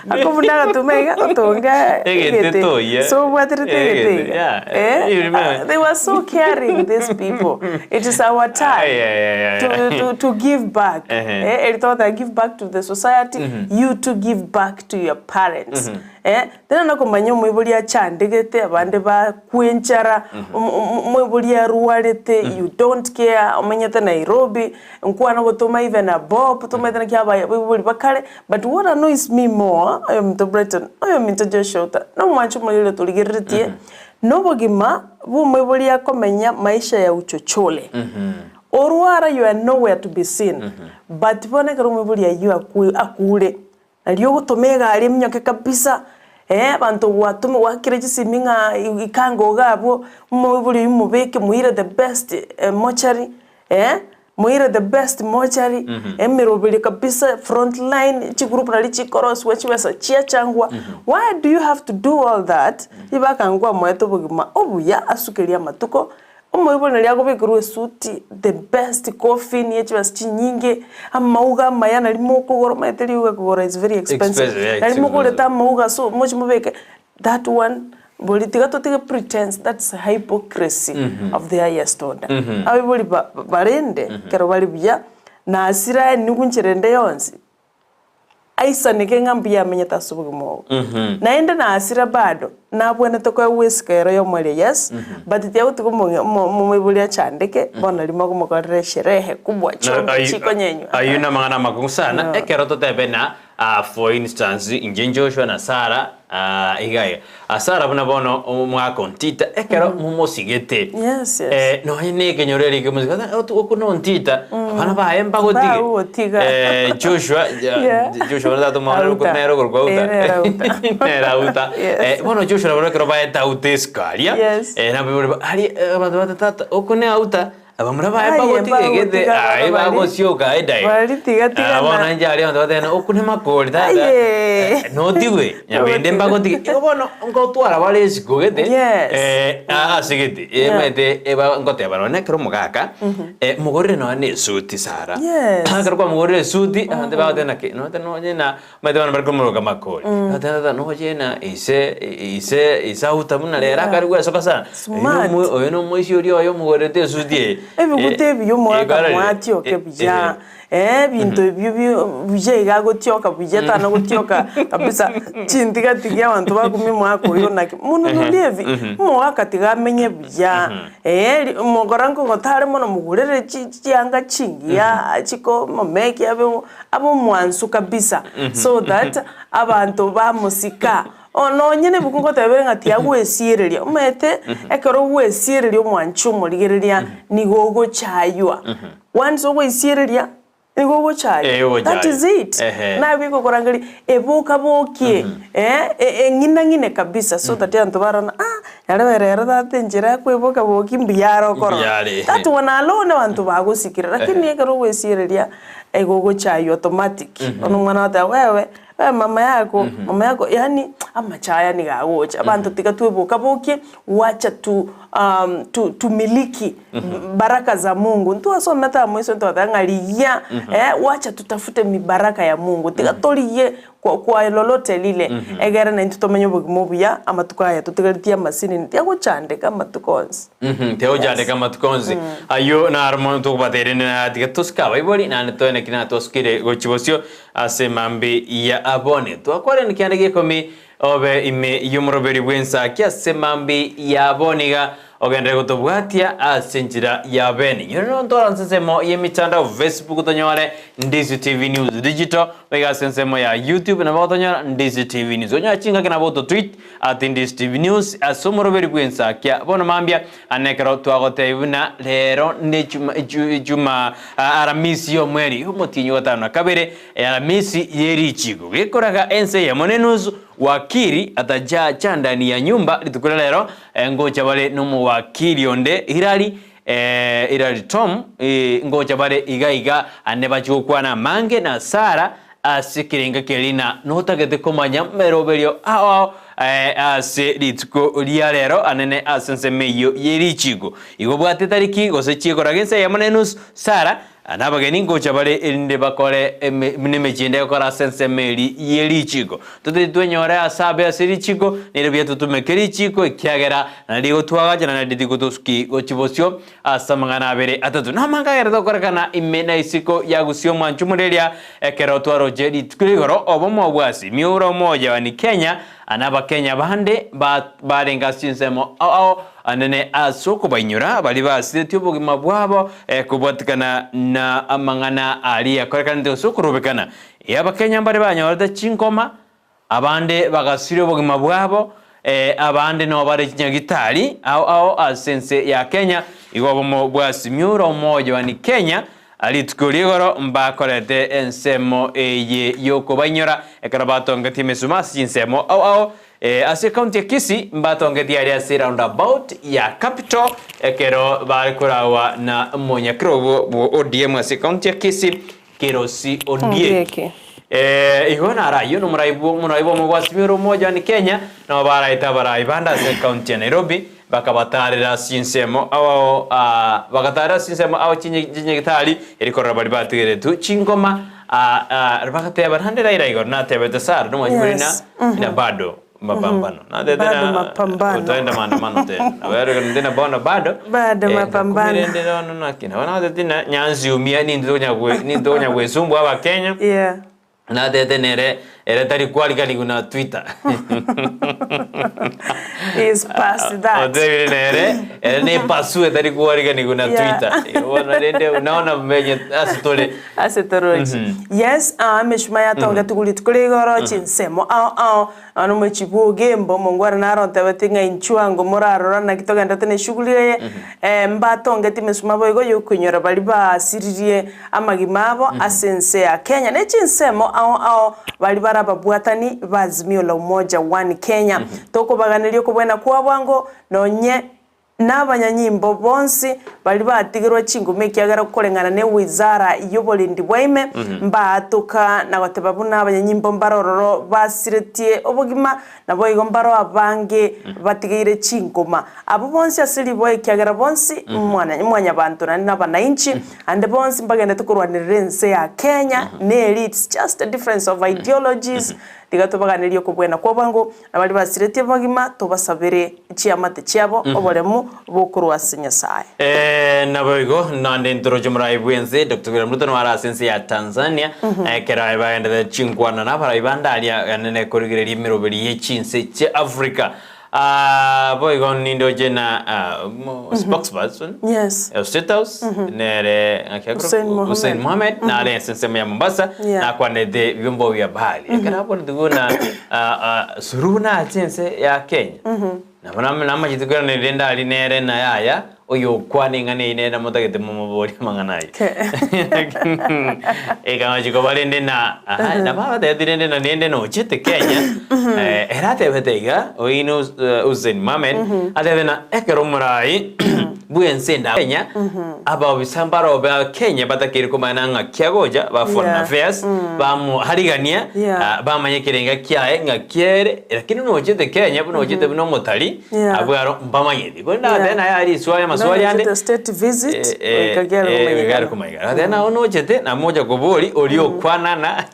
Akobuna agatuma iga otonge Egete egete. toiye. So obwaterete egete Egete, iga. yeah. Eh? You remember? Ah, They were so caring these people. It is our time Ay, ay, ay, ay, to, ay. to, to give back. Ehe. Eh, eri togoteba give back to the society, you to give back to your parents. Eh, tena nakomanya omoibori achandegete abande bakwe enchara, omo- omo- omoibori arwarete, you don't care, omenyete Nairobi, nkwana gotoma even a bob, tomaete naki abaye abaibori bakare, but what annoys me more, oyominto Brighton, oyominto Joshua Outa, na omwancho omoria oria torigereretie, nobogima bwa omoibori akomenya maisha ya uchochole. Orwara you are nowhere to be seen, but bono ekero omoibori aywo akwe akure, Nario ogotoma egari eminyoke kabisa, eh, abanto gwatoma gwakire chisimi ng'a ikanga iga abwo, omoibori oyio mobeke moire the best mortuary, eh, moire the best mortuary, emeroberi kabisa, front line, chigroup naria chikorosiwa chibesa chiachangwa, why do you have to do all that? Ribaka nkwamoete obogima obuya asukerie amatuko, Omoibori naria akobekerwa esuti, the best coffin ye chibesa chinyinge, amauga amaya naria mokogora omanyete riuga kogora is very expensive, Expensive, yeah, naria it's mogorete expensive. amauga so moche mobeke that one bori tiga totige pretence that's hypocrisy of the highest order. Abaibori ba barende ekero bare buya, na asira nigo nchera ende yonsi. Aisaneke ng'a mbuya amenyete ase obogima obo. Naende nasira bado, nabwenerete koegwa esiko ero y'omoerio, yes, but tiagotiga omong'i omo omoibori achandeke, bono rimo akomokorera esherehe kubwa chionde chikonyenywa. Ayio namang'ana amakong'u sana, No. ekero totebe na ah, for instance, inche Joshua na Sarah ah, iga iga. Ah, Sarah buna bono omwaka ontita, ekero momosigete, Yes, yes. eh, nonye na ekenyoro ere ekemosige, oko nontita, abana baye mbagotige. Bagotiga. Eh, Joshua, ja- Yeah. Joshua bono tata omwana Auta. nere okorokwa Auta. Eh, nere Auta. Nere Auta. Yes. Eh, bono Joshua nabo ekero baete Auta isiko aria, Yes. eh, nabo baibori ba- aria eh, abanto bate tata, oko ne Auta, abamura baye Aye, mbagotige gete, mbagotiga aye abana bari. bagosioka aye dai. Bari tiga tiga Ah, bono na- inche aria abanto bateba oku ne makori tata. Aye. Eh, notigwe, nyabende Notigwe. mbagotige. Igo bono ngotwara bare isiko gete, Yes. eh, a- ase gete, Yeah. emaete eba ngoteba nonye ekero omogaka, eh, mogorere nonye na esuti Sarah. Yes. Ekero kwamogorire esuti, abanto bagoteba naki, note nonye na omanyete bono mbare komoroka makori. Bagoteba tata noche na ise ise ise auta buna rero akare gwesoka sana. Smart. Oyo nomo oyo nomoisia oria oyo omogorerete esuti eye. Ebiguta ebiya omogaka mwatioke buya, eh, ebinto ebio bi buya iga agotioka buya tana gotioka kabisa chintigatigi abanto bakumia omogaka oyio naki. Monunurie ebi, omogaka tiga amenye buya, eh, ri mogora nkogota are mono mogorere chi chianga chingiya chiko momeki abe abe omwansu kabisa so that abanto bamosika. O nonye nebuku ngotebere ng'a tiagwesiereria, omanyete ekero ogwesiereria omwanchi omorigereria nigo ogochaywa. Once ogoisiereria nigo ogochaywa. Eh, ogochaywa. That is it. Ehe. Nabo egokorangeria eboka bokie, eh, eng'ina ng'ine kabisa so that abanto barore ah nyarebe rero tata enchera akoeboka boki mbuya are okorora. Mbuya are, ehe. That one alone abanto bagosikire lakini ekero ogwesiereria igo ogochaywa automatic. Bono omwana agoteba wewe Eh mama yako, mama yako yaani amachaya nigo agocha, abanto tiga tweboka-bokie, wacha tu tu tumiliki baraka za Mungu. Ntwasomete amo ase twateba ng'a rigia eh, wacha tutafute mibaraka ya Mungu, tiga torigie kwa kwa lolote lile, egere naintwe tomenye obogima obuya amatuko aya totigaretie amasinini, tiagochandeka amatuko onsi. Tiagochandeka amatuko onsi. Ayio naro mono tokobateria rende tiga tosike abaibori naende toene ki natwasukire gochia bosio. Ase mambia ya abone twakwarire kianda gi'ekomi obe ime y'omoroberi bw'ensaki ase mambia ya abone iga ogenderere gotobwatia ase enchera ya bene. Nyore nontore ase ensemo y'emitandao Facebook tonyore Ndisi TV News Digital, boigo ase ensemo ya YouTube nabo gotonyora Ndisi TV News. Onyore chingaki nabo ototweet at Ndisi TV News ase omoroberi bw'ensakia bono mambia Ane ekero twagotebia buna rero ne Juma Aramisi y'omweri omotienyi o gatano na kabere, Aramisi ye richiiko, gekoraga ense eyemo nenusu, wakili atajacha ndani ya nyumba rituko ria rero, ngocha bare nomowakili onde Hilary, Hilary Tom, ngocha bare iga iga ane bachie gokwana amange na Sarah Ase ekerengo keria na notagete komanya meroberio ao ao ase rituko ria rero anene ase ensemo eyio ye richiiko. Igo obwate tariki gose chiekoraga ense eyemo na enusu, Sara, na abageni ngocha bare erinde bakore buna emechie ende egokora ase ensemo eria ye richiiko. Totari twenyore ase abe ase richiiko, nere buya totumeke richiiko ekiagera nario rigotwagacha na nario rigotosukia gochia bosio Ase amang'ana abere atato namange agerete gokorekana ime na isiko ya gusii omwancho omoreria, ekero twaroche rituko ria igoro obomo bwa Simiyu omoja wa Kenya na abakenya bande barenge ase chinsemo ao ao anene ase okobainyora baria basiretie obogima bwabo kobwatikana na amang'ana aria akorekanete gose okorobekana. Abakenya mbare banyorete chinkoma Abande bagasiria obogima bwabo, ee, abande nao bare chinyagitari ao ao ase ense ya Kenya. Igo obomo bwa Simiyu omoyowani Kenya rituko ri'igoro mbakorete ensemo eye y'okobainyora ekero batongetie emesuma ase chinsemo ao ao. Ee, ase ekaunti ya Kisii mbatongetie aria ase roundabout ya Capital ekero bare koragwa na omonyakerogo bwo ODM ase ekaunti ya Kisii Kerosi Ondieki. Ondieki. Eh, igo naro ayio nomorai bwo omorai bw'omogwasimi ore omoja ni Kenya, nabo baraete abarai bande ase ekaunti ya Nairobi, bakabatarera ase chinsemo ao ao ah, bagatarera ase chinsemo ao chinye chinyagitari eri korora baria batigeretwe chingoma ah, ah, bagateba naende Raila igoro natebete Sarah nomwanchi bori na Yes. ina bado mapambano natete Bado na mapambano. utaenda maandamano tena Wero tena bono bado Bado eh, mapambano. ngakumire ndire ono naki nabo natete na nyansiumia nintonya gwe nintonya gwesumbua abakenya Yeah. natete nere ere tari kwariganigwa na Twitter Is past that. otebire nere ere nepasue tari kwariganigwa na Yeah. Twitter bono rende unaona menye ase tore Ase torochi. Yes, ah, emechuma yatongetigwe rituko ria igoro chinsemo ao ao Nonya omochie bw'ogembo omongwana naro ontebeti ng'a inchuo ango morarora naki togenderete ne eshughuli eye, mbatongeti emesuma boigo y'okoinyora baria basiririe amagima abo ase ense ya Kenya ne chinsemo ao ao baria bare ababwatani ba Azimio la Umoja One Kenya. Tokobaganeria okobwena kwabo ango nonye Nabanyanyimbo bonsi baria batigerwa chinguma ekiagera koreng'ana ne wizara y'oborendi bwa ime, mbaatoka na goteba buna abanyanyimbo mbare ororo basiretie obogima, naboigo mbaro abange batigeire chingoma. Abwo bonsi ase riboa ekiagera bonsi mwanyabanto naende nabanainchi, ande bonsi mbagendete korwanerera ense ya Kenya, neri it's just a difference of ideologies. Tiga tobaganerie okobwena kwa bwango, na baria basiretie abagima tobasabere chiamate chiabo oboremu bokorwa ase Nyasae. Ee, naboigo nonde ntoroche omorai bw'ense Dr. William Ruto naro ase ense ya Tanzania ekero aye bagenderete chinkwana na abarai bande aria anene korigereria emeroberi ye chinse chia Africa. Ah, boigo nindoche na ah, mo- spokesperson Yes. eh, State House nere ng'aki akoro- Hussein Mohamed. Hussein Mohamed nare ase ensemo ya Mombasa Yeah. nakwanete ebiombo bia bahari ekero abonete buna ah, ah, Suluhu nache ense ya Kenya Nabo namachete koiraneria rende aria nere na yaya, oyokwana eng'ana eyio nere namotagete momoborie amang'ana ayio. Ekamachi koba rende na aha, nabo abatebeti rende na rende nochete Kenya, eh, ere atebete iga, oino Hussein Mohamed, atebete na ekero omorai bw'ense ende Kenya, abaofisa mbaro ba Kenya batakeire komanya ng'aki agocha, ba foreign Yeah. affairs, bamoarigania, Yeah. ah, bamanye ekerenga kiaye ng'aki ere, lakini nochete Kenya buna ochete buna omotari, Yeah. abwo aro mbamanyeti. Korende Yeah. agateba naye aria riswali amaswali ande, Nochete state visit, eh, eh, goika kiare eh, komanyekana. goika komanyekana. Agateba naye nochete, namocha kobori oria okwanana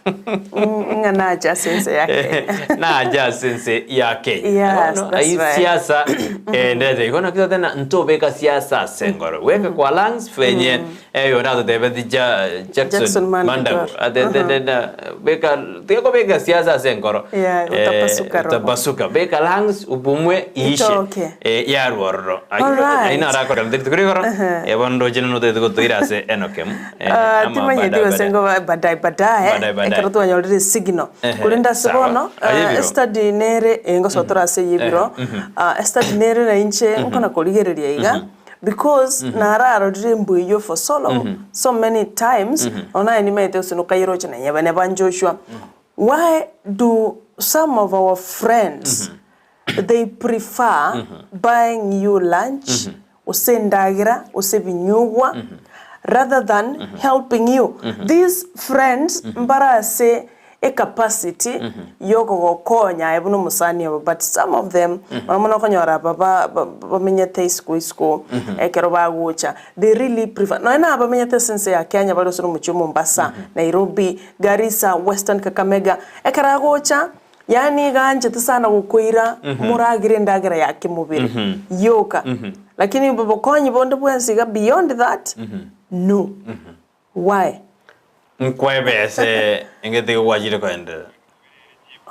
Ng'a nache ase ense ya Kenya. nache ase ense ya Kenya. Yes, Bono, that's ayio right. siasa endete igo naki toteba ntobeka siasa ase engoro. Weka kwa lungs fenye eyo natotebeti ja Jackson Jackson Mandago Mandago. atete na beka tiga kobeka siasa ase enkoro. Yeah, utapasuka roho. utapasuka. Beka lungs upumwe iishe. Itoke. Eh, yarwa ororo. Alright. Ayio narakore rituko rigoro. Eh, bono ndoche notagete gotoira ase Enokem. Eh, Ah, ama timanyeti baadaye, gose baadaye. ngo baadaye baadaye Baadaye, baadaye. ekero twanyorire esignal Ehe, korende ase sawa. bono Aye ah, ebiro. estudy nere eh, ngosoa tore ase eye ebiro Ah, estudy nere na inche nkona korigereria iga because nararorire embwa eywo for so long so many times nonya naye nimaete gose nokairoche naye bane ba Joshua why do some of our friends they prefer buying you lunch gose endagera gose ebinyugwa rather than helping you. These friends mbare ase ecapacity yokogokonya aye buna omosani obo but some of them mono mono okonyora aba ba bamenyete isiko isiko ekero bagocha they really prefer nonya na abamenyete ase ense ya Kenya bare ase omochie o Mombasa, Nairobi, Garissa, Western Kakamega ekero agocha Yaani iga anchete sana gokoira moragere endagera ya kemobere yoka, lakini obokonyi bonde bwensi iga beyond that no. Why? Nkwebese engete igo gwachire koenderera.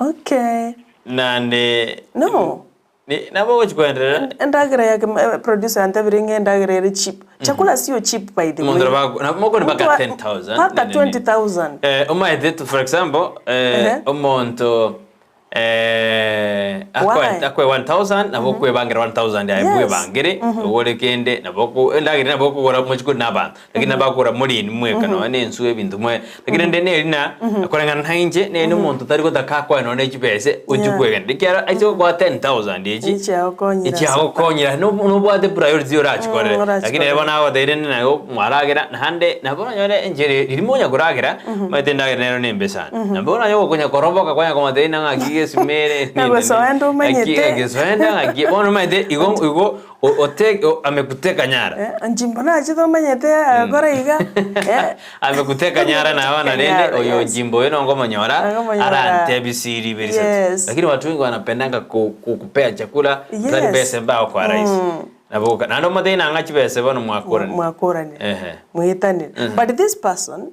Okay. Naende No. Ni- nabo ogochi koenderera. Endagera ya kemo eh, producer antebirie ng'a endagera ere cheap. Chakula sio cheap by the way. Omonto nabo nabo mokoni mpaka Mtu wa- 10,000. Mpaka nini, nini. 20,000. Eh, omaete tu- for example eh, Ehe. omonto eh, akwe Why? akwe 1000 nabo okwebangera 1000 yaye Yes. bwebangere ogore kende nabo oko- endagera nabo okogora mochikori na abanto lakini nabo akogora more inwe mweka nonya na enswe ebinto mwe lakini rende neri na koreng'ana na inche nere omonto tari gotaka akoe nonya ne chibese ochie Yeah. kwegena ekiagera aise gokoa 10000 echi Echiagokonyera ase echiagokonyera nob- nobwate priority orachikorere Mm, orachikorere. lakini ere bono agoteire rende naye mwaragera naende nabo oranyore enchera riria monya koragera omanyete endagera nero nembe sana nabo oranyore gokonya koroboka kwanya komotebia ng'a ng'aki gesimere Na gosoenda omanyete. gesoenda ng'aki bono omanyete igo igo O- ote o- amekuteka nyara. Eh, inche mbona nachete omanyete agakora iga eh. Amekuteka nyara na abana rende Nyara, oyo yes. jimbo oyo nongomonyora Nongomonyora. arantebie siri ibere isato. Yes. Lakini watu wengi wanapendanga ku- kukupea chakula Yes. tari bese mbao kwa rahisi. Nabo oka- naende omotebie nang'a chibese bono mwakorani. mwakoranire Ehe. mwetanire but this person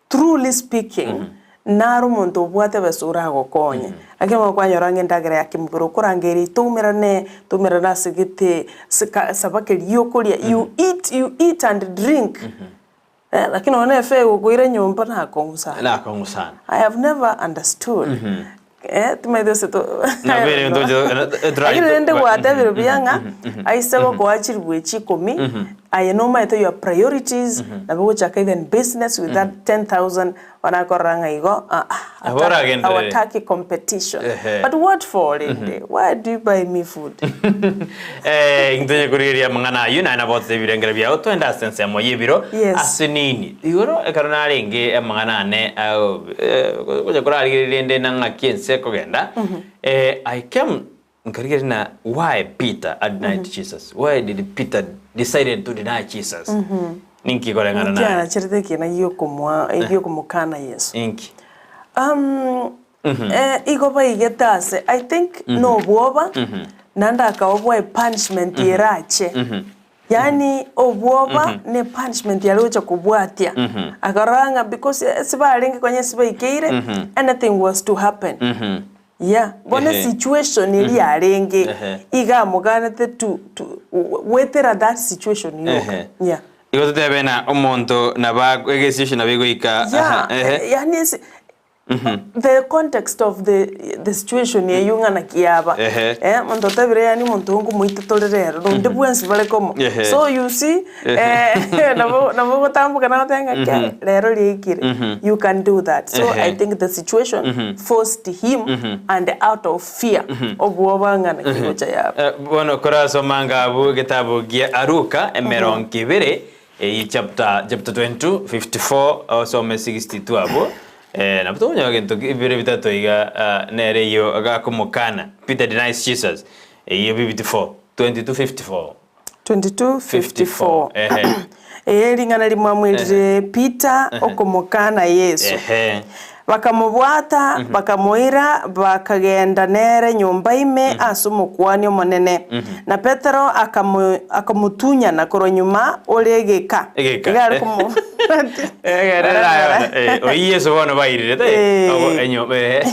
Truly speaking, nare omonto obwate besa oragokonye. Lakini bono kwanyora ng'a endagera ya kemobere okorangeria toumerane, toumerane ase gete, ase ka saba keria okoria, you eat, you eat and drink. Eh, lakini nonya na efe egokoira nyomba nakong'u sana. Nakong'u sana. I have never understood. Eh, timanyete gose to Nabo ere I don't know. ntoche- eh, Lakini rende ba- gwatebire buya ng'a aise gokoa chiribu echi ikomi, aye nomanyete your priorities, nabo ogochaka even business with that 10,000 barakorora ng'a igo aa Nabo oragenderere. hawataki competition. Ehe. But what for rende? Why do you buy me food? Eh, ntonye korigereria amang'ana ayio naye nabo ototebie ebirengero biao twende ase ensemo y'ebiro Yes. ase nini igoro ekero narenge amang'ana ane ao, eh, gocha korarigereria rende na ng'aki ense ekogenda eh, I came nkarigereria na why Peter denied Jesus why did Peter decided to deny Jesus ninki koreng'ana naye Nkianacherete ekina giokomoa giokomokana Yeso. inki Um, Igo baigete ase I think nobwoba naende akaobua epunishment erache yaani obwoba ne epunishment yare gocha kobwatia akarora ng'a because ase barenge konya ase baikeire anything was to happen yeah bono esituation eria yarenge iga amoganete to to goetera that situation yoka yeah. Igo totebe ng'a omonto nabo egesituation nabo egoika Yeah yaani ase The context of the the situation eywo ng'a naki yaba, Ehe. eh, omonto otabire yaani omonto oyo nkomoita tore rero, na onde bwensi bare komo. Ehe. So you see, eh, nabo nabo ogotamboka nagoteba ng'a kei, rero riaikire. You can do that. So I Ehe. think the situation forced him and out of fear, obwoba ng'a naki gocha yaba. Eh, bono korasoma anga abwo egetabu gia Aruka emerongo ebere Eyio chapter chapter 22 54 osome 62 abwo eh, nabo tokonyora gento bibere bitato iga ah, nere eyio agakomokana Peter denies Jesus eyio 54 22 54 22:54 ehe Eye ring'ana rimwamwerire Peter okomokana Yeso. ehe Bakamobwata, bakamoira, bakagenda nere nyomba ime ase omokuani omonene. Na Petero akamotunyana korwa nyuma ore egeka. Egeka. Iga are komo Egere naye eh, oyio Yeso bono bairire Eh. obo enyo eh.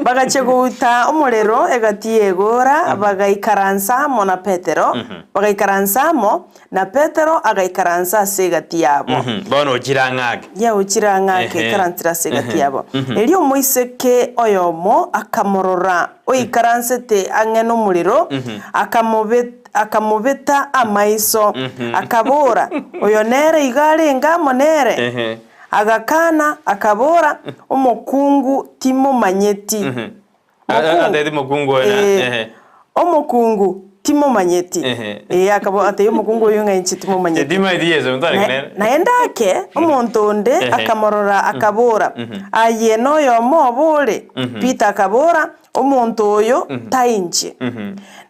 Bagachia gouta omorero egati y'egoora, bagaikaransa amo na Petero, bagaikaransa amo, Na Petero agaikaransa ase egati yabo. Bono ochire ang'e ake. Yeah, ochire ang'e ake, Ehe. ikaransire ase egati yabo. Erio omoiseke oyomo akamorora oikaransete ang'e nomorero, akamobe- akamobeta amaiso, akabora, Oyo nere igo arenge amo nere. Ehe. Agakana, akabora, Omokungu timomanyeti. Mokungu. Atebeti mokungu oyo na Eh, ehe. Omokungu timomanyeti. Ehe. Eh, akabo atebia omokungu oyo ng'a inche timomanyeti. Timaeti Yeso motare Na- nere. Naende ake omonto onde Ehe. akamorora akabora, Aye noyomo obo ore? Peter akabora, Omonto oyo tainche.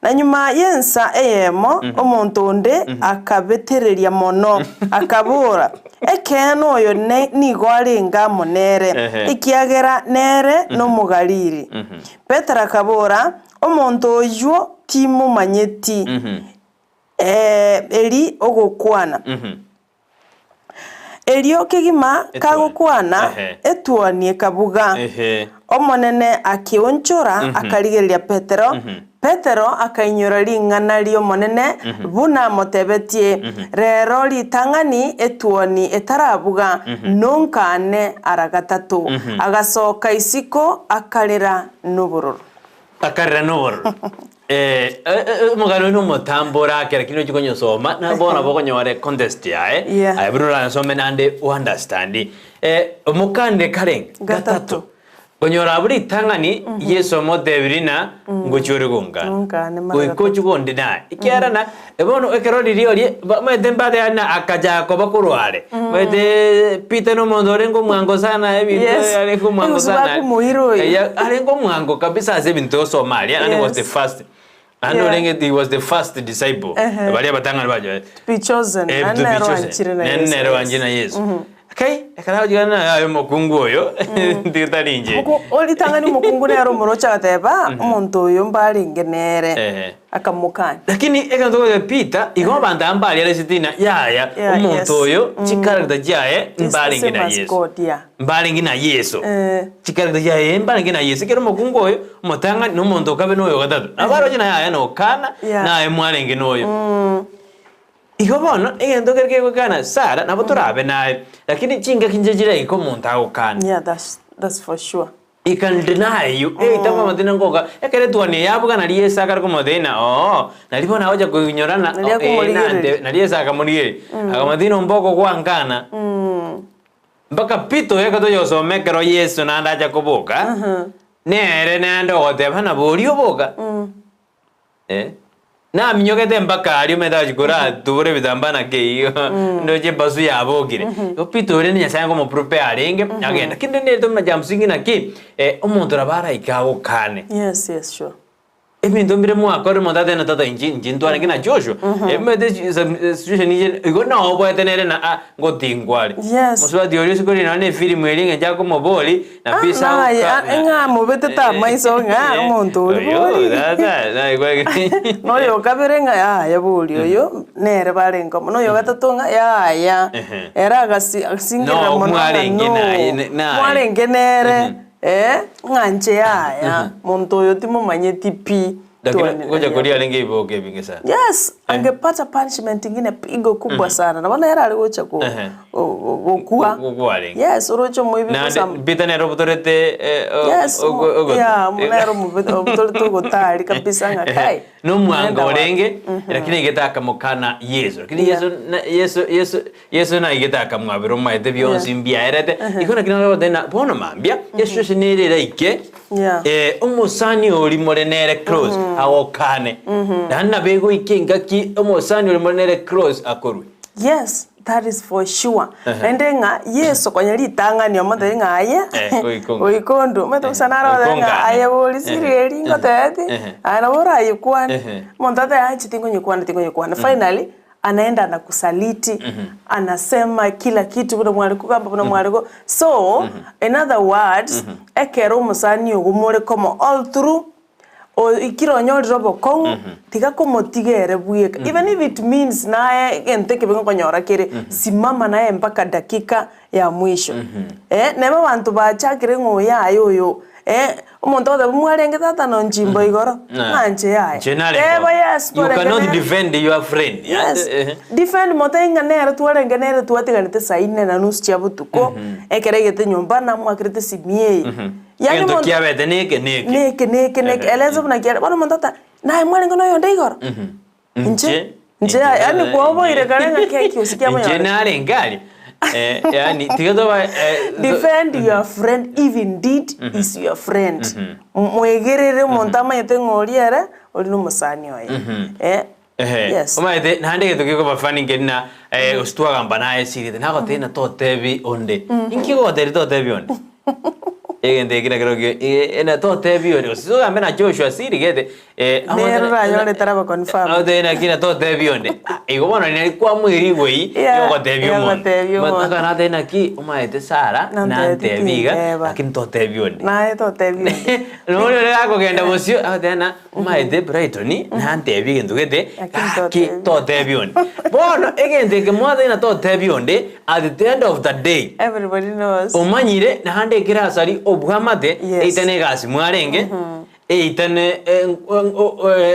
Na nyuma y'ensa eyemo omonto onde akabetereria mono, akabora, Ekeene oyo ne nigo arenge amo nere, Ehe. ekiagera nere n'Omogalili. Petero akabora, Omonto oyio timomanyeti. Ee, eri ogokwana. Erio kegima Etuoni. kagokwana, Ehe. etuoni ekabuga. Ehe. Omonene akeonchora, akarigereria Petero. Petero akainyora ring'ana ri'Omonene buna amotebetie, Rero ritang'ani etuoni etarabuga, nonkane ara gatato. Agasoka isiko, akarera nobororo. Akarera nobororo. Eh, eh, eh, omogano oyo nomotambe orakera kinde ochie konyosoma na bono nabo okonyora econtest yaye Yeah. aye buna oranyosome naende o understand eh, omokande karenge Gatato. gatato konyora abwo ritang'ani Yeso omotebirie ng'a ngochia ore gongana Ongane mara goika gatato. ochie gondinaya ekiagera na bono ekero riria oria omanyete mbate yaani ng'a akachaka koba korwa are omanyete Peter na omonto orenge omwango sana ebinto Yes. arenge omwango Egose sana bakomoira oyo. Eya, arenge omwango kabisa ase ebinto osoma aria naende was the Yes. first naende Yeah. orenge he was the first disciple Ehe. baria abatang'ani bacha To be chosen. Eh, Naende to be nere chosen. oanchire na Naende Yeso, nere yes. oanchire na Yeso. Kai, ekero agochika ng'a aye omokungu oyo, tari inche. Moko- o ritang'ani omokungu nere omoroche agateba, omonto oyo mbarenge nere, Ehe. akamokania. Lakini egento togotebi Peter, igo abanto aba mbariareseti ng'a yaya, Yeah, omonto yes. oyo, chicharacter chiaye It's the mbarenge same na as Yeso. God, yeah. Mbarenge na Yeso. Eh. Chicharacter chiaye mbarenge na Yeso. Ekero omokungu oyo, omotang'ani, na omonto okabe na oyo ogatato. Nabo baroche naye aye nokana, Yeah. naye mwarenge na oyo. Igo bono, egento kere kegokana Sara, nabo torabe naye, lakini chingaki nche chiraike omonto agokane. Yeah, that's, that's for sure. He can deny you. Eh, tama amathina ngoka. Ekero etuoni yabuga nari Yeso akare komotebia ng'a oo, nari bono agocha koinyora ng'a Nari eh, akomorigereria. nante nari Yeso akamorigereria. Akamotebia ng'a omba okogwankana. Mpaka Peter oyo ekero toyosoma ekero Yeso naende acha koboka, nere naende ogoteba ng'a boria oboka. Eh, naminyogete mpaka aria omanyete agachia koratubora ebitambaa na keiyo, ndoche ebasu yabokire. Igo Peter oria na Nyasaye ngomoprepare arenge, agenda. Kende nere tomanya msingi naki, omonto nabo araike agokane. Yes, yes, sure. Ebinto mbire mwakorire omonto atebe na tata inche inche ntwarenge na Joshua. Emanyete situation eye igo naoboete nere na ah ngotingwa are. Yes. Mosubati oria isiko riria nonye na efilimu eria eng'encho akomoboria na Ah, bisa naye, agoka ah, ng'a amobetete amaiso ng'a omonto oria Oyo, bori. sasa naye Noyo okabere ng'a yaya bori oyo nere barenge amo, noyo ogatato ng'a yaya, Ehe. ere agasi agasingerera No, mono ng'a mwarenge no, naye, naye. mwarenge nere. Eh, ng'a inche yaya, monto oyo timomanyeti pi. Lakini Twanire ngocha yaya. koria arenge ebiboka ebinge sana. Yes, angepata punishment ingine pigo kubwa sana. Na bono ere are gocha ko Ehe. gokwa. Gokwa arenge. Yes, oroche omoibi Naende gosamba. Peter nere obutorete eh, o- Yes, ogo- ogoto. yeah, nere omobe- obutorete ogotari kabisa ng'a kai. Nomwango nenda wapi. orenge, lakini aigete akamokana Yeso. Lakini Yeah. Yeso na- Yeso Yeso Yeso naigete akamwabera omaete bionsi Yeah. mbiaerete. Igo naki naro goteba ng'a bono mambia, Yeso ase nere eraike, Yeah. eh, omosani oria more nere close agokane. Naende nabo egoika engaki omosani oria more nere close akorwe. Yes, that is for sure. Naende ng'a Yeso konya ritang'ani omotebie ng'a aye, Eh, goika onga. goika onde, omanyete gose naro Goika ogoteba ng'a ongane. aye bori siri eri ngotebeti, Ehe. aye nabo orayekwane. Ehe. Omonto atebe inche tingonyekwana tingonyekwana. Finally, anaenda anakusaliti, anasema kila kitu buna mware kogamba buna mware go so, in other words, ekero omosani ogo more komo all through, oikire onyorire obokong'u, tiga komotiga ere bweka. Even if it means naye egento ekebe ngokonyora kere, simama naye mpaka dakika ya mwisho. Eh, neba abanto bachakire ng'a oyo aye oyo, eh, omonto agoteba mwarenge tata nonchimbo igoro, ng'a inche yaya. Inche narenge Teba oo. yes You twarenge cannot nere. defend your friend. Yes, Eh, defend motebi ng'a nere twarenge nere twatiganete saa ine na nusu chia botuko, ekero aigete nyomba namwakerete esimi eye. Yaani Egento omonto kiabete neke neke. neke neke neke, eleza buna kiare, bono omonto ata naye mwarenge na oyonde igoro? Inche, inche yaani kwaoboire kare ng'a keki gose Inche kiamonyora. narenge aria. Eh, yaani tiga toba eh, Defend your friend if indeed is your friend. Mwegerere omonto amanyete ng'a oria ere, oria nomosani oye. Eh, Ehe. yes. Omanyete naende egento gekoba funny nkeri na eh, gose twagamba naye esirete nagotebia ng'a totebi onde. Inki ogotebi totebi onde? Egento eke nakerokio eh, na totebi onde gose togambe na Joshua asirigete eh, Nere oranyore taraba confirmed. Agotebi naki na totebi onde. Ah, igo bono nari kwamoeria igwei Yeah, yogotebia omonto. yogotebia omonto. But akana naki omaete Sarah Nantebeti nantebi iga tinteba. lakini totebi onde. Naye totebi onde. Noria ore gakogenda bosio agoteba ng'a Omaete Brighton nantebie egento gete Lakini gaki totebia. totebia onde. Bono egento eke mwatebia ng'a totebia onde at the end of the day Everybody knows. omanyire naende ekero asari obwamate Yes. either na egasi mwarenge either ne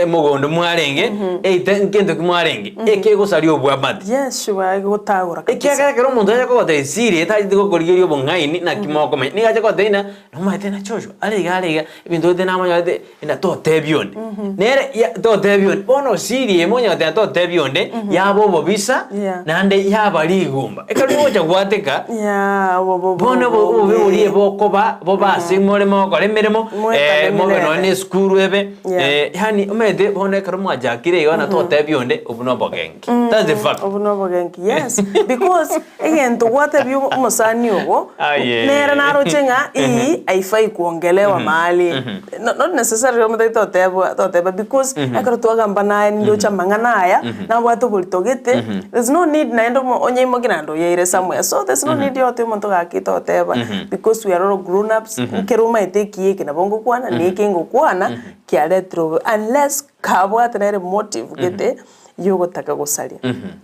mogondo mwarenge either nkento ki mwarenge ekegosaria obwamate. Yes sure egotagora kabisa. Ekiagera ekero omonto acha kogotebia siri etacheti gokorigeria obong'aini naki mokomenya nigo acha kogotebia ng'a nomaete ng'a Joshua are iga are iga ebinto gete namonyorete Ng'a totebia onde. Nere ya totebia onde, bono osiri ime onye goteba totebia onde, yaba obobisa, Yeah. naende yaba rigumba. Ekero rigocha gwateka, Yeah, obo bo bono obo obobe boria bokoba bobe ase more mogokora emeremo, Mwekane mobe mirembe. nonye na esukuru ebe, Yeah. yaani omanyete bono ekero mwachakire iga na totebia onde, obwo na obogenki. That's the fact. Obwo na obogenki, yes. Because Egento gwatebia omosani ogo, Aye. nere naroche ng'a ii haifai kuongelewa mahali. No- Not necessarily omotebie totebwa toteba because ekero twagamba naye nindoche amang'ana aya, nabwate oborito gete, there's no need naende omo onyeimoki naende oyeire somewhere. So there's no need ya gotebia omonto gaki toteba because we are all grown ups, nkere omaete ekiya eke nabo ngokwana, na eke ngokwana kiaretire obobe unless kabwate nere motive gete. yogotaka gosaria,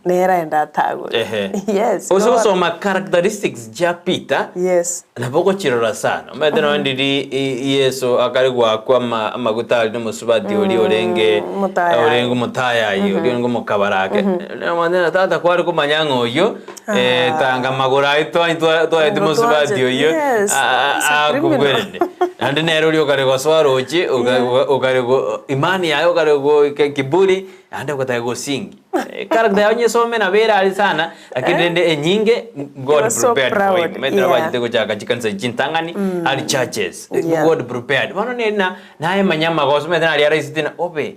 nere aende atagore. Ehe. Yes. Ase Lord. gosoma characteristics chia Peter, Yes. nabo ogochirora sana. Omanyete nonye ndiri i- Yeso akare goakwa ama- amaguta aria na omosubati oria orenge Omotayai. orenge omotayayi, oria orenge omokabarake. Omanyete na tata kware komanya ng'a oyio eh, tanga amagoro aye twa- twa- twaete Ngo mosubati twanchete, oyio yes. a- a- He's a criminal. akobwerende. Naende nere oria okare gosoa roche, oka- oka- okare go imani yaye okare goika kiburi, Naende ogotaka gosingi. Character yao nyesome nabo ere are sana, lakini rende enyinge God You are so prepared for proud, him. Omanyete yeah. nabachete gochaka chikanisa chintang'ani ari churches. Yeah. God prepared. Bono nere na nayemanya amagoso omanyete naria araisete na obe.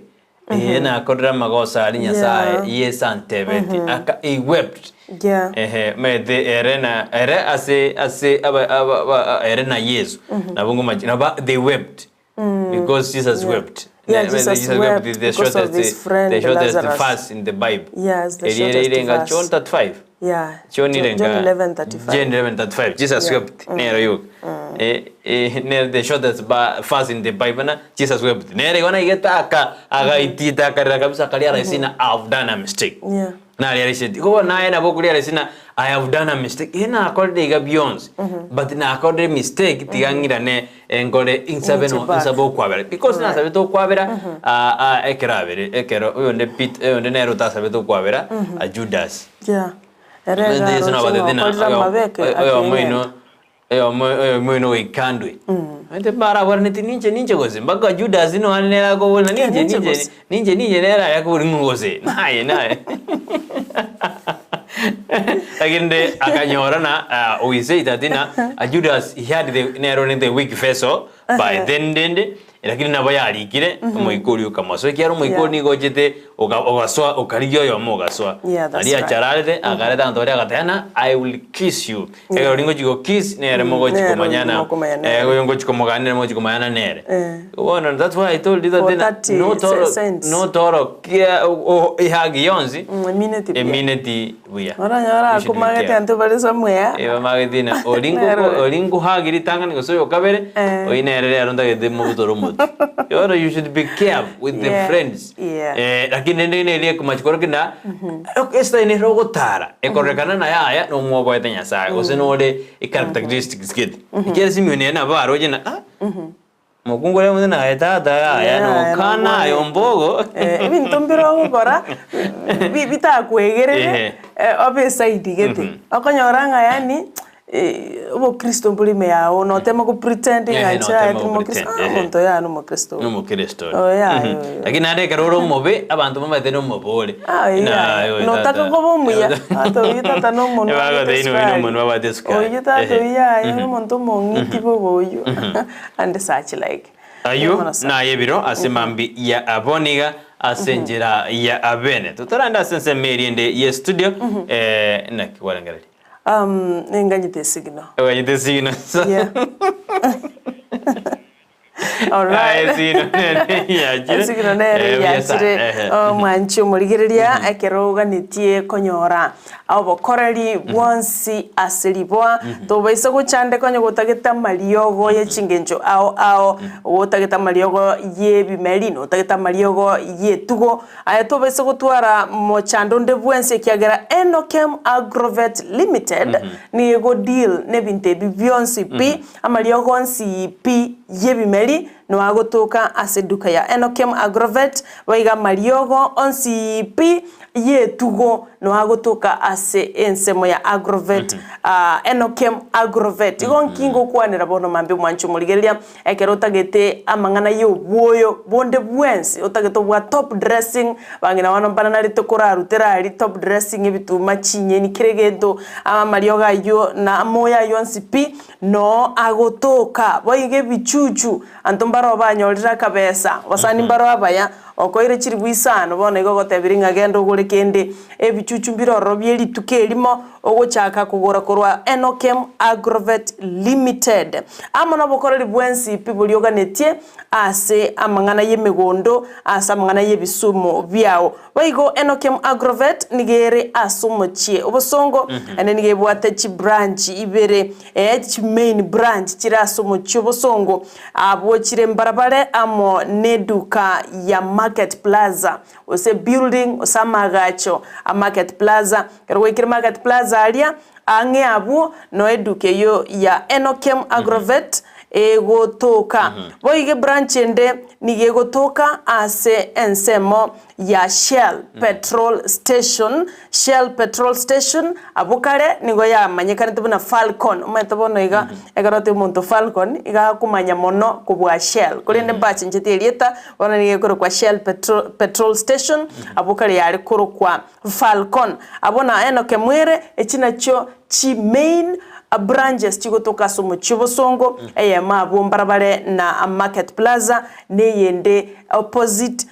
Ee nakorire amagoso aria Nyasaye Yeah. Yeso antebetie. Aka he wept. Yeah. Ehe, omanyete ere na ere ase ase aba aba aba ere na Yeso. Nabo ngomachi naba they wept. Because Jesus wept. Yeah, Ne- Jesus Jesus wept wept the because of shortest, his friend the shortest Lazarus. verse in the Bible. Yes, the Eriere shortest irenga verse. John 35. Yeah. John John irenga 11:35. John 11:35. Jesus Yeah. wept. Nero yoka. Eh, eh, nero the shortest ba- verse in the Bible na Jesus wept. Nere gona igeta aka agaitita akarira kabisa akaria raisina I've done a mistake. Yeah. Nariariceti koguo naye nabo okoriarisia I have done a mistake eh nakorire iga bionsi but nakorire mistake tiga ng'irane enkore insabe no Inche back. insabe okwabera because nasabete okwabera ah, ah, ekero abere ekero oyonde Pete oyonde nere otasabete okwabera ah, Judas Yeah. Ere Ende Yesu iga nabatete aroche na ng'a okorire amabeke oyomoino akeng'enta. oyomoino goikandwe ente baraboraneti ninche ninche gose mpaka Judas noane nere akobora ninche ninche ninche gose. ninche ninche nere aye akobori ng'o gose naye naye lakini nde akanyora na uh, we say that na uh, Judas he had the nere ore the weak vessel by then dende lakini nabo yarikire omoika oria okamosoa ekiagera omoika Yeah. oria nigo ochete oka- ogasoa okarigia oyomo ogasoa Yeah, that's Aria right. achararete akareta abanto baria agateba ng'a I will kiss you ekero oria ngochi go kiss nere mogochi nere komanyana mokomanya nere. eh, oyo ngochi komogana nere mogochi komanyana nere Eh. bono that's why I told you that For then, 30 no toro cents. no toro kia ihagi yonsi Emineti buya. emineti buya Oranyora You should be akomagete careful. anto bare somewhere. Eh, bamagete na ori Nero. nko- ori nkohagiri tang'ani gose oyo kabere Eh. oyi nere rero ntagete mobutore omotwe Yoro you should be careful with the Yeah. friends Yeah. Eh, lakini rende nere ekomachia korwa kina esitari nere ogotara ekororekana naye aya nomwoboete nyasaye gose nore echaracteristics gete ekiagera Simeon ere nabo aroche na ah mokungu oria omonto naye tata yaya Yeah, nokana nokwana. aye ombogo Eh, ebinto mbire ogokora bi- bitakwegerere Ehe. eh, obe esaidi gete okonyora ng'a yaani eh, obokristo mbore ime yago notema go pretend ng'a Ehe, inche notema aye tari mokristo, go ah, pretend, ehe. omonto oyo aye nomokristo oyo. Nomokristo ore. Oh, yeah, Mhm. yo, yo. Lakini naende ekero ore omobe abanto bamaete nomobe ore. Ah, Na, yeah. oyo Notaka tata. koba omuya ata oyio tata nomonwa Ebagotebi abwate noyo esukari. nomonwa abwate esukari. Oyio tata Ehe. oyio aye nomonto omong'iti bobe oyio and such like. Ayio Bono sana. naye ebiro ase mambi ya abwo niga ase enchera ya abene. Totarande ase ensemo eria ende ye studio eh, naki kwarengereria? Um, ninganyete esigino. Oganyete esigino. Yeah. All Aye, right. esigino nere yachire. Esigino nere Eh, buya sana. yachire Ehe. omwanchi omorigereria ekero oganetie konyora obokoreri bwonsi ase riboa tobaisa gochandeka onye gotagete amariogo ye chingencho ao ao gotagete amariogo ye ebimeri notagete amariogo ye etugo aye tobaisa gotwara mochando onde bwensi ekiagera Enokem Agrovet Limited nigo ego deal na ebinto ebi bionsi pi amariogo onsi pi ye ebimeri noagotoka ase eduka ya Enokem Agrovet boiga amariogo onsi pi y'etugo noagotoka ase ensemo ya Agrovet ah, Enokem Agrovet. Igo nki ngokwanera bono mambia omwanche omorigereria ekero otagete amang'ana ya obwoyo bonde bwensi otagete obwa top dressing bang'ina bono mbaranarete korarutera aria top dressing ebituma chinyeni kera egento amariogo aywo na amoyo aywo onsi pi noo agotoka boigo ebichuchu anto mbaro banyorire akabesa abasani mbaro abaya Okoire chilifu isano, bono igo ogotebirie ng'a genda ogore kende. Ebichuchu mbire ororo bie rituko erimo, ogochaka kogora korwa Enokem Agrovet Limited. Amo nobokoreri bwensi pi boria oganetie ase amang'ana y'emegondo, ase amang'ana y'ebisumu biao. Boigo Enokem Agrovet nigo ere ase omochie obosongo, naende nigo ebwate chibranch ibere, eh, chimain branch chire ase omochie obosongo. Abwo chire mbarabare amo neduka ya Market Plaza, gose building, gose amaagacho a Market Plaza. Ekero gwaikire Market Plaza aria, ang'e abwo no eduka eyio ya Enokem Agrovet egotoka. Boigo ebranch ende nigo egotoka ase ensemo ya Shell Petrol Station, Shell Petrol Station, abwo kare nigo yamanyekanete buna Falcon, omanyete bono iga ekero oteba omonto Falcon, iga akomanya mono kobua Shell, korende mbachenchetie erieta, bono nigo ekorokwa Shell Petrol Petrol Station, abwo kare yare korokwa Falcon. Abwo na Enock Mwere, echi nachio chi main branches chigotoka ase omochie obosongo, eyemo abwo mbarabare na Market Plaza, na eyende opposite.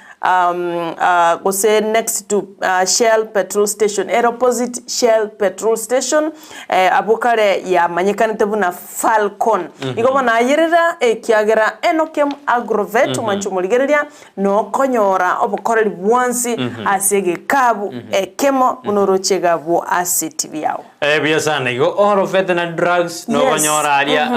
Gose next to Shell petrol station, ere opposite Shell petrol station, abwo kare yamanyekanete buna Falcon. Igo bono ayerera ekiagera Enokem Agrovet omwanchi omorigereria nokonyora obokoreri bwonsi ase egekabu ekemo buna oroche iga abwo ase etibi yao. Buya sana igo all veterinary drugs nokonyora aria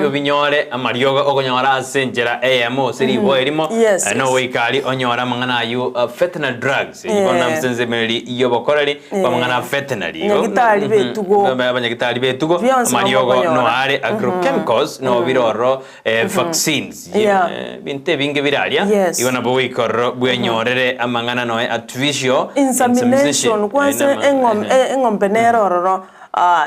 obinyore amariogo okonyora ase enchera eyemo gose riboa erimo nogoika aria onyore amang'ana aywo veterinary drugs eywo bono ase ensemeria yobokoreri bwa amang'ana a veterinary igo Abanyagitari b'etugo. Abanyagitari b'etugo Bionsi amariogo bakonyora. no are agrochemicals no bire ororo vaccines ebinto ebinge bire aria igo nabo goika ororo bwenyorere amang'ana noe artificial Insemination kwansa eng'ombe nere ororo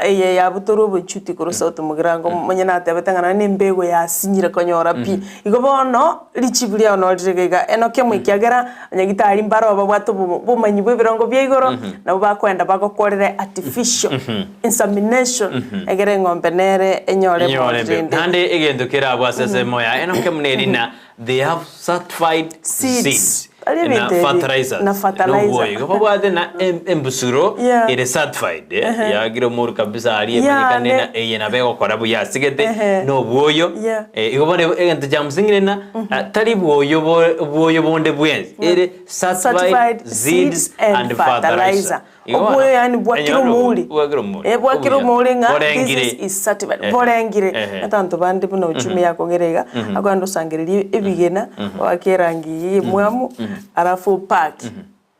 eye yabutorwa obochuti korwa South Mugirango omonye natebete ng'a nonye na embego yasinyire konyora pi. Igo bono richibu riao noo rire iga iga enoki amo ekiagera abanyagitari mbaro babwate obomanyi bwa ebirongo bia igoro nabo bakoenda bagokorere artificial Insemination, egere eng'ombe nere enyore Enyore emori embe. rende. Naende egento kere abwo ase ensemo ya Enoke buna eri na they have certified Seeds. seeds Tari na ebinto ebi, fertilizers na fertilizer. nobwoyo. Igo babwate na embusuro Yeah. ere certified eh, yaakire omoru kabisa aria Yeah, emanyekane ne- na eye nabo egokora buya asigete Ehe. na obwoyo. Yeah. Igo bono egento kia msingi na tari bwoyo bo bwoyo bonde bwensi ere certified Certified seeds seeds and and fertilizer. fertilizer. Igo bono, Obwoyo yaani bwakire enyora obo- omouri. bwakire omouri. Eh, bwakire Obuya. omouri ng'a this Borengire. is is certified. Ehe. Borengire. Ehe. Abanto bande buna uchumi yakong'ire iga, akogenda osangererie ebigena, oake erangi eyio emwamu, alafu opake.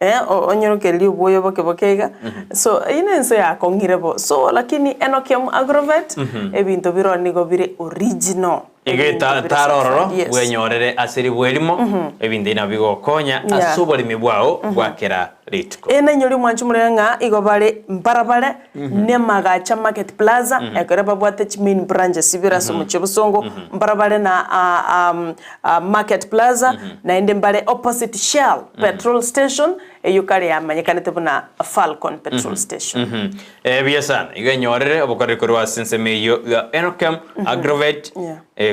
Eh, onyorokererie obwoyo boke boke iga, so eyio na ense yakong'ire bo. So lakini Enokium Agrovet, ebinto bire ororo nigo bire original. Igo Ebinto bire etara ororo certified, yes. bwenyorere ase ribwe erimo, ebinto ebi nabio bigokonya Yeah. ase oboremi bwao bwa kera rituko. Ere nainyore omwancho omorere ng'a igo bare mbarabare nemagacha market plaza ekero babwate chimain branches ibere ase omochie o Bosongo mbarabare na market plaza naende mbare opposite Shell petrol station eyio kare yamanyekanete buna Falcon petrol station. Buya sana igo enyorere obokoreri korwa ase ensemo eyio ya Enokem Agrovet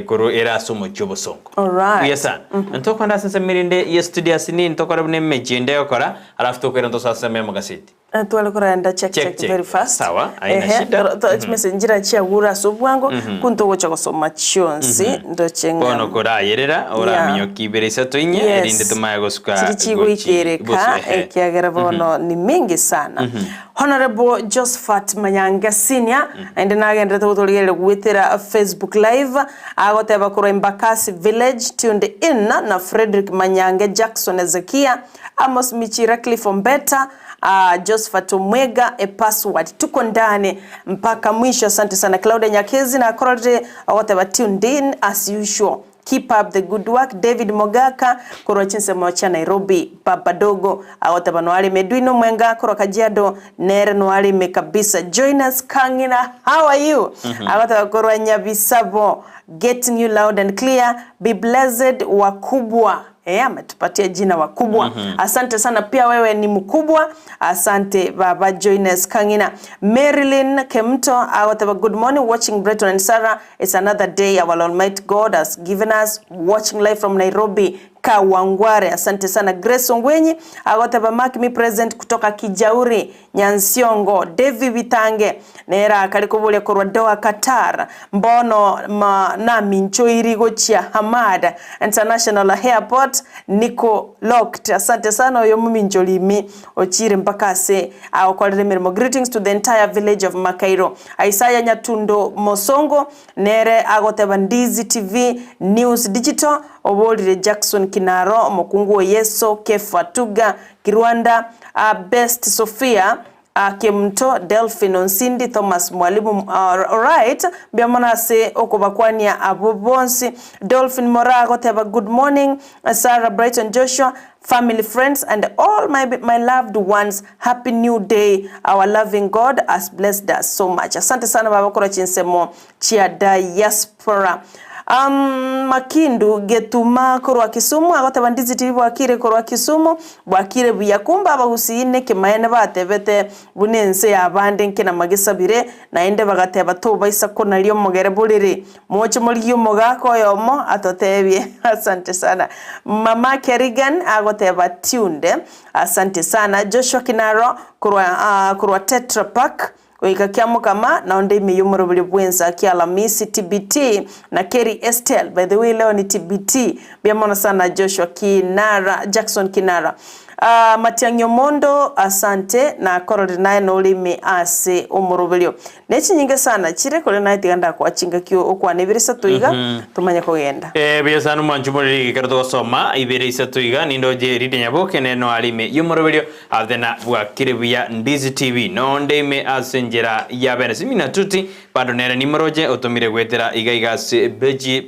korwa ere ase omochie o Bosongo. Alright. Buya sana. Ntokwenda ase ensemo erinde ye studio ase nini tokore buna emechie ende egokora alafu tokoira ntosoe ase ensemo y'amagaseti. Tware korenda check Check, check check. very fast. Sawa, haina Ehe, shida. chimessage nchira chiagure ase obwango, ku ntogocha gosoma chionsi ndoche ng'a Bono korayerera oraminyokia ibere isato inye Yes. erinde tomanye gosuka Chiri gochi chigoikereka bosu, ehe. ekiagera bono ni mingi sana. Honourable Josphat Mayange Senior naende nagenderete gotorigereria goetera Facebook live agoteba korwa Embakasi Village tuned in na Fredrick Manyange Jackson Ezekia Amos Michira Cliff Ombeta Josphat Omwega e password tuko ndani mpaka mwisho asante sana Claudia Nyakezi nakororire ogoteba tuned in as usual Keep up the good work David Mogaka korwa chinsemo chia Nairobi Baba Dogo agoteba noareme Edwin Omwenga korwa Kajiado nere noareme kabisa Joinus Kang'ina how are you agoteba korwa Nyabisabo getting you loud and clear be blessed wakubwa eh ametupatia jina wakubwa asante sana pia wewe ni mkubwa asante baba Joinus Kang'ina Marilyn Kemto agoteba good morning watching Breton and Sarah It's another day our Almighty God has given us watching live from Nairobi Kawangware. Asante sana Grace Ongwenyi agoteba mark me present kutoka Kijauri Nyansiongo. Davy Bitange nere akare koboria korwa Doha Qatar mbono ma naminchoiri gochia Hamad International Airport niko locked. Asante sana oyo mominchori ime ochire mpaka ase agokorera emeremo. Greetings to the entire village of Makairo. Isaiah Nyatundo Mosongo nere agoteba Ndizi TV News Digital oborire Jackson Kinaro omokungu o Yeso Kefa Tuga Kirwanda Best Sophia Kemunto Delphine Onsindi Thomas Mwalimu Alright mbuya mono ase okobakwania abwo bonsi Dolphin Moraa agoteba good morning Sarah Brighton Joshua Family friends and all my my loved ones happy new day our loving God has blessed us so much asante sana baba korwa chinsemo chia diaspora. Makindu Getuma korwa Kisumu agoteba Ndizi TV bwakire korwa Kisumu, bwakire buya. Kumbe abagusii nekemanene batebete buna ense yabande nkenama gesabire, naende bagateba tobaisa konaria omogere borere. Moche morigie omogaka oyomo atotebie. Asante sana. Mama Kerrigan agoteba tunde. Asante sana. Joshua Kinaro korwa korwa Tetra Pak. Goika kiamokama, na onde ime y'omoroberio bw'ensa kia Alamisi, TBT, na Kerry Estelle, by the way leo ni TBT, mbuya mono sana Joshua Kinara, Jackson Kinara. Ah, Matiang'i Omondo, asante, nakororire naye nore ime ase omoroberio. Ne chinyinge sana chire korende naye tiga ndakoa chingaki okwane ibere isato iga, tomanye kogenda. Eh, buya sana omwanchi omoriri ekero togosoma ibere isato iga nindoche Lydia Nyaboke nere noare ime y'omoroberio Athena bwakire buya Ndizi TV nonde ime ase enchera ya bene Simina Tuti bado nere nimoroche otomire goetera iga iga ase beji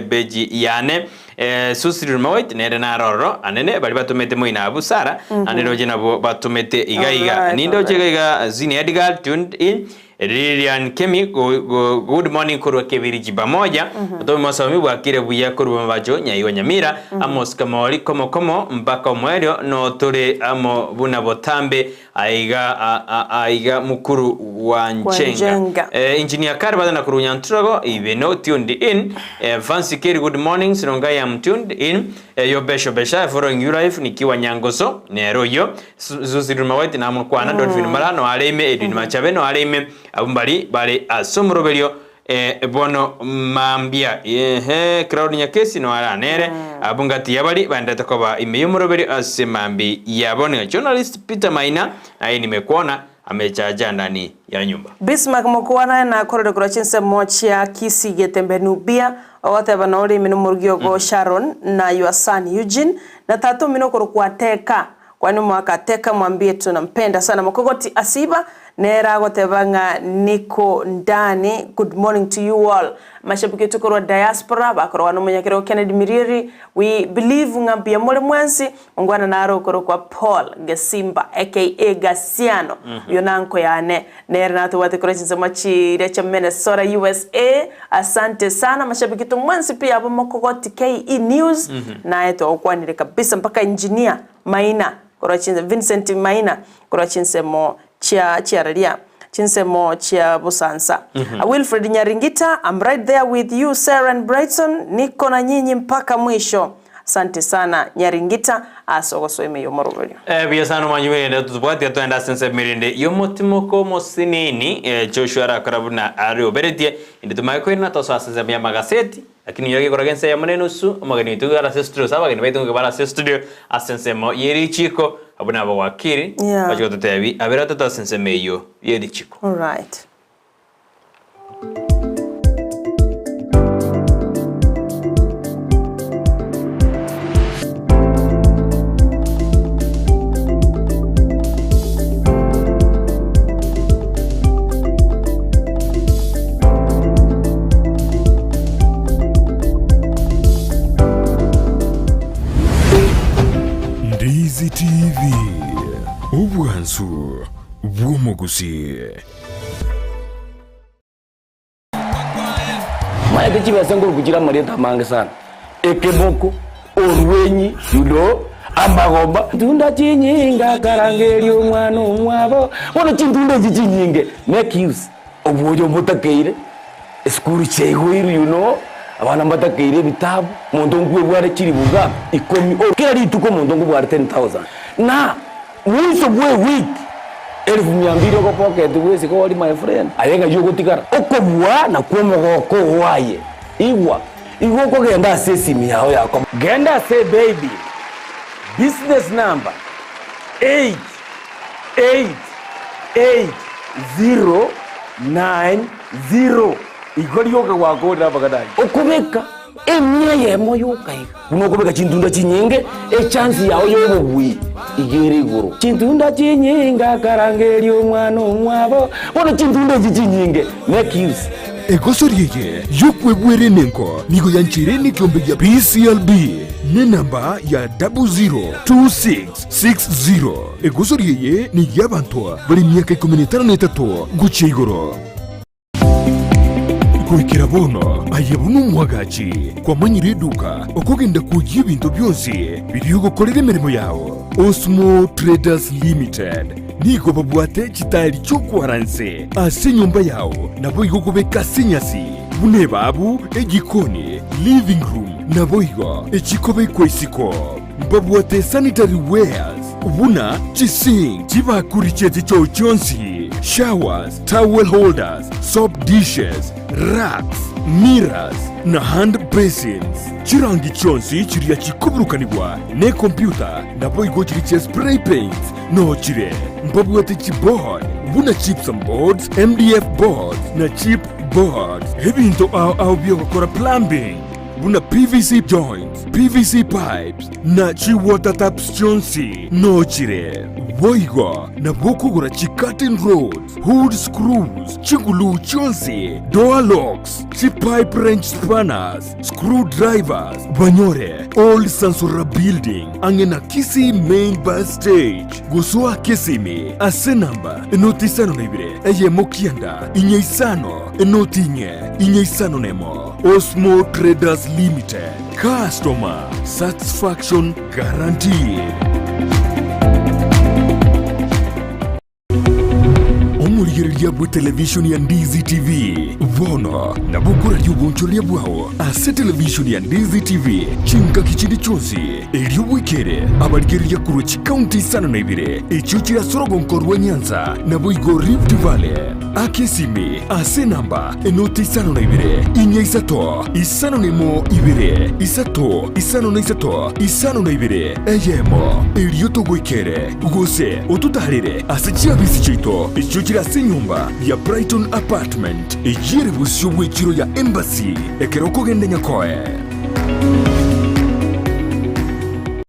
beji yane eh, Susi Rirumawait nere naro ororo anene bari batomete moino abwo Sara ande roche nabwo batomete iga iga Alright, nindoche alright. iga iga Zini Edgar tuned in Lilian Kemi good morning korwa Kebiriji Pamoja otobe mosomi bwakire buya korwa Mabacho Nyaigo Nyamira Amos Kamori komo komo mpaka omoerio no tore amo buna botambe aiga aiga mukuru wa Njenga eh, Engineer Kare Badana korwa Nyantrogo Ibeno tuned in eh, Fancy Keri good morning Sironga I am tuned in eh, Yobesho Besha following you live nikiwa Nyangoso nero oyo Susi Rumaweti namokwana, Dolphin Mara noare ime, Edwin Machabe noare ime, abwo mbari bare ase omoroberio eh, bono mambia. Ehe, Claude Nyakesi noare anere, abwo ngati yabari baenderete koba ime y'omoroberio ase mambi ya bono. Journalist Peter Maina naye nimekuona amechaja ndani ya nyumba. Bismarck Mokwana nakorire korwa chinsemo chia Kisii Getembe Nubia, ogoteba nore ime nomorugi ogo Sharon na your son Eugene, na tata omino okorokwa Teka. Kwani omwaka Teka mwambie tunampenda sana mokogoti Asiba nere agoteba ng'a niko ndani good morning to you all mashabiki oito korwa diaspora bakorwa nomonyakerogo Kennedy Mirieri we believe ng'a mbuya more mwensi ongwana naro okorokwa Paul Gesimba aka Gasiano oyo nanko yane nere natobwate korwa chinsemo chiria chia Minnesota USA asante sana mashabiki oito mwensi pi abo mokogoti KE News naye twagokwanire kabisa mpaka engineer Maina korwa chinse Vincent Maina korwa chinsemo chia chiararia chinsemo chia Busansa. Wilfred Nyaringita I'm right there with you Sarah and Brighton niko na nyinyi mpaka mwisho. Asante sana Nyaringita ase ogosoa ime y'omoroberio. Buya sana omwanchi bw'egento totobwati twende ase ensemo erinde y'omotimoko omosinini Joshua arakora buna aroberetie inde tomanye koirana tosoe ase ensemo y'amagaseti Lakini oyio agekora gense eyemo nenusu, omogeni oito iga are ase estudio, gose abageni baito nigo bare ase estudio ase ensemo ye richiko, abwo nabawakili, Yeah. bache gototebi abere atato ase ensemo eyio ye richiko. Alright. Ndizi TV, obwansu bw'omogusii. Maete chibesa nkoruku chire amarieta amange sana, ekeboko, orwenyi, you know, amagomba. Ntunda chinyinge akarangeria omwana omwabo, bono chintunda echi chinyinge make use. Oboyo mbotakeire, esukuru chiaigoirwe you know, abana mbatakeire ebitabu, omonto nkwebware chilifu ngapi? Ikomi, o kera rituko omonto nkobware 10,000 na mwiso bwa ewiki elfu mia mbili ogopocket bwesike ori my friend, aye ng'ai ogotigara? Okobua nakwo omogoko oo aye, igwa, igo okogenda ase esimi yao yako. Genda ase ebaby, business number 8 88090 igo rioka gwakorire amang'ana ayio. Okobeka emia eyemo yoka iga buna okobeka chintunda chinyinge, echance yao y'obobui iga ere igoro. Chintunda chinyinge akarangeria omwana omwabo, bono chintunda echi chinyinge make use. Egosori eye y'okwegwera enengo nigo yancheire nekiombe gia PCLB nenamba ya 002660. Egosori eye ney'abanto bare emiaka ikomi na etano na etato gochia igoro. Goikera bono. Aye buna omwagachi, kwamanyire eduka okogenda kwoyia ebinto bionsi biria ogokorera emeremo yao. Osmo Traders Limited nigo babwate chitaeri chi'okwara nse ase enyomba yao naboigo okobeka ase enyasi buna ebabu, ejikoni, living room naboigo echikobekwa isiko. Mbabwate sanitary wares buna chisink, chibakuri chie chichoo chionsi, showers, towel holders, soap dishes, racks, mirrors na hand basins. Chirangi chionsi chiria chikoburukanigwa nekompyuta naboigo chiria chia spray paints noo chire. Mbabwate chiboard buna gypsum boards, MDF boards na chip boards. Ebinto ao ao biogokora plumbing buna PVC joints, PVC pipes na chi water taps chionsi noo chire. Boigo nabo okogora chi curtain rods, hood screws, chiguluu chionsi, door locks, chipipe wrench spanners, screw drivers, banyore Old Sansora Building ang'e na Kisii Main Bus Stage. Gosoa Kisimi ase namba enoti isano na ibere eyemo kianda inye isano enoti inye inye isano nemo. Osmo Traders Limited, Customer Satisfaction Guaranteed. Omorigereria bw'etelevishoni ya Ndizi TV bono nabo okoraria obonchoreria bwao ase televishoni ya Ndizi TV chingaki chinde chionsi, erio bwekere abarigereria korwa chikaunti isano na ibere echio chire ase orogonko rwa Nyanza naboigo Rift Valley. Aka esimi ase enamba enoti isano na ibere, inya isato, isano na emo ibere, isato, isano na isato, isano na ibere, eyemo, erio togoikere. Gose ototaarere ase chiabisi chiaito echio chire ase enyomba ya Brighton Apartment, eyio ere bosio bw'echiro ya Embassy, ekero okogenda Nyakoe.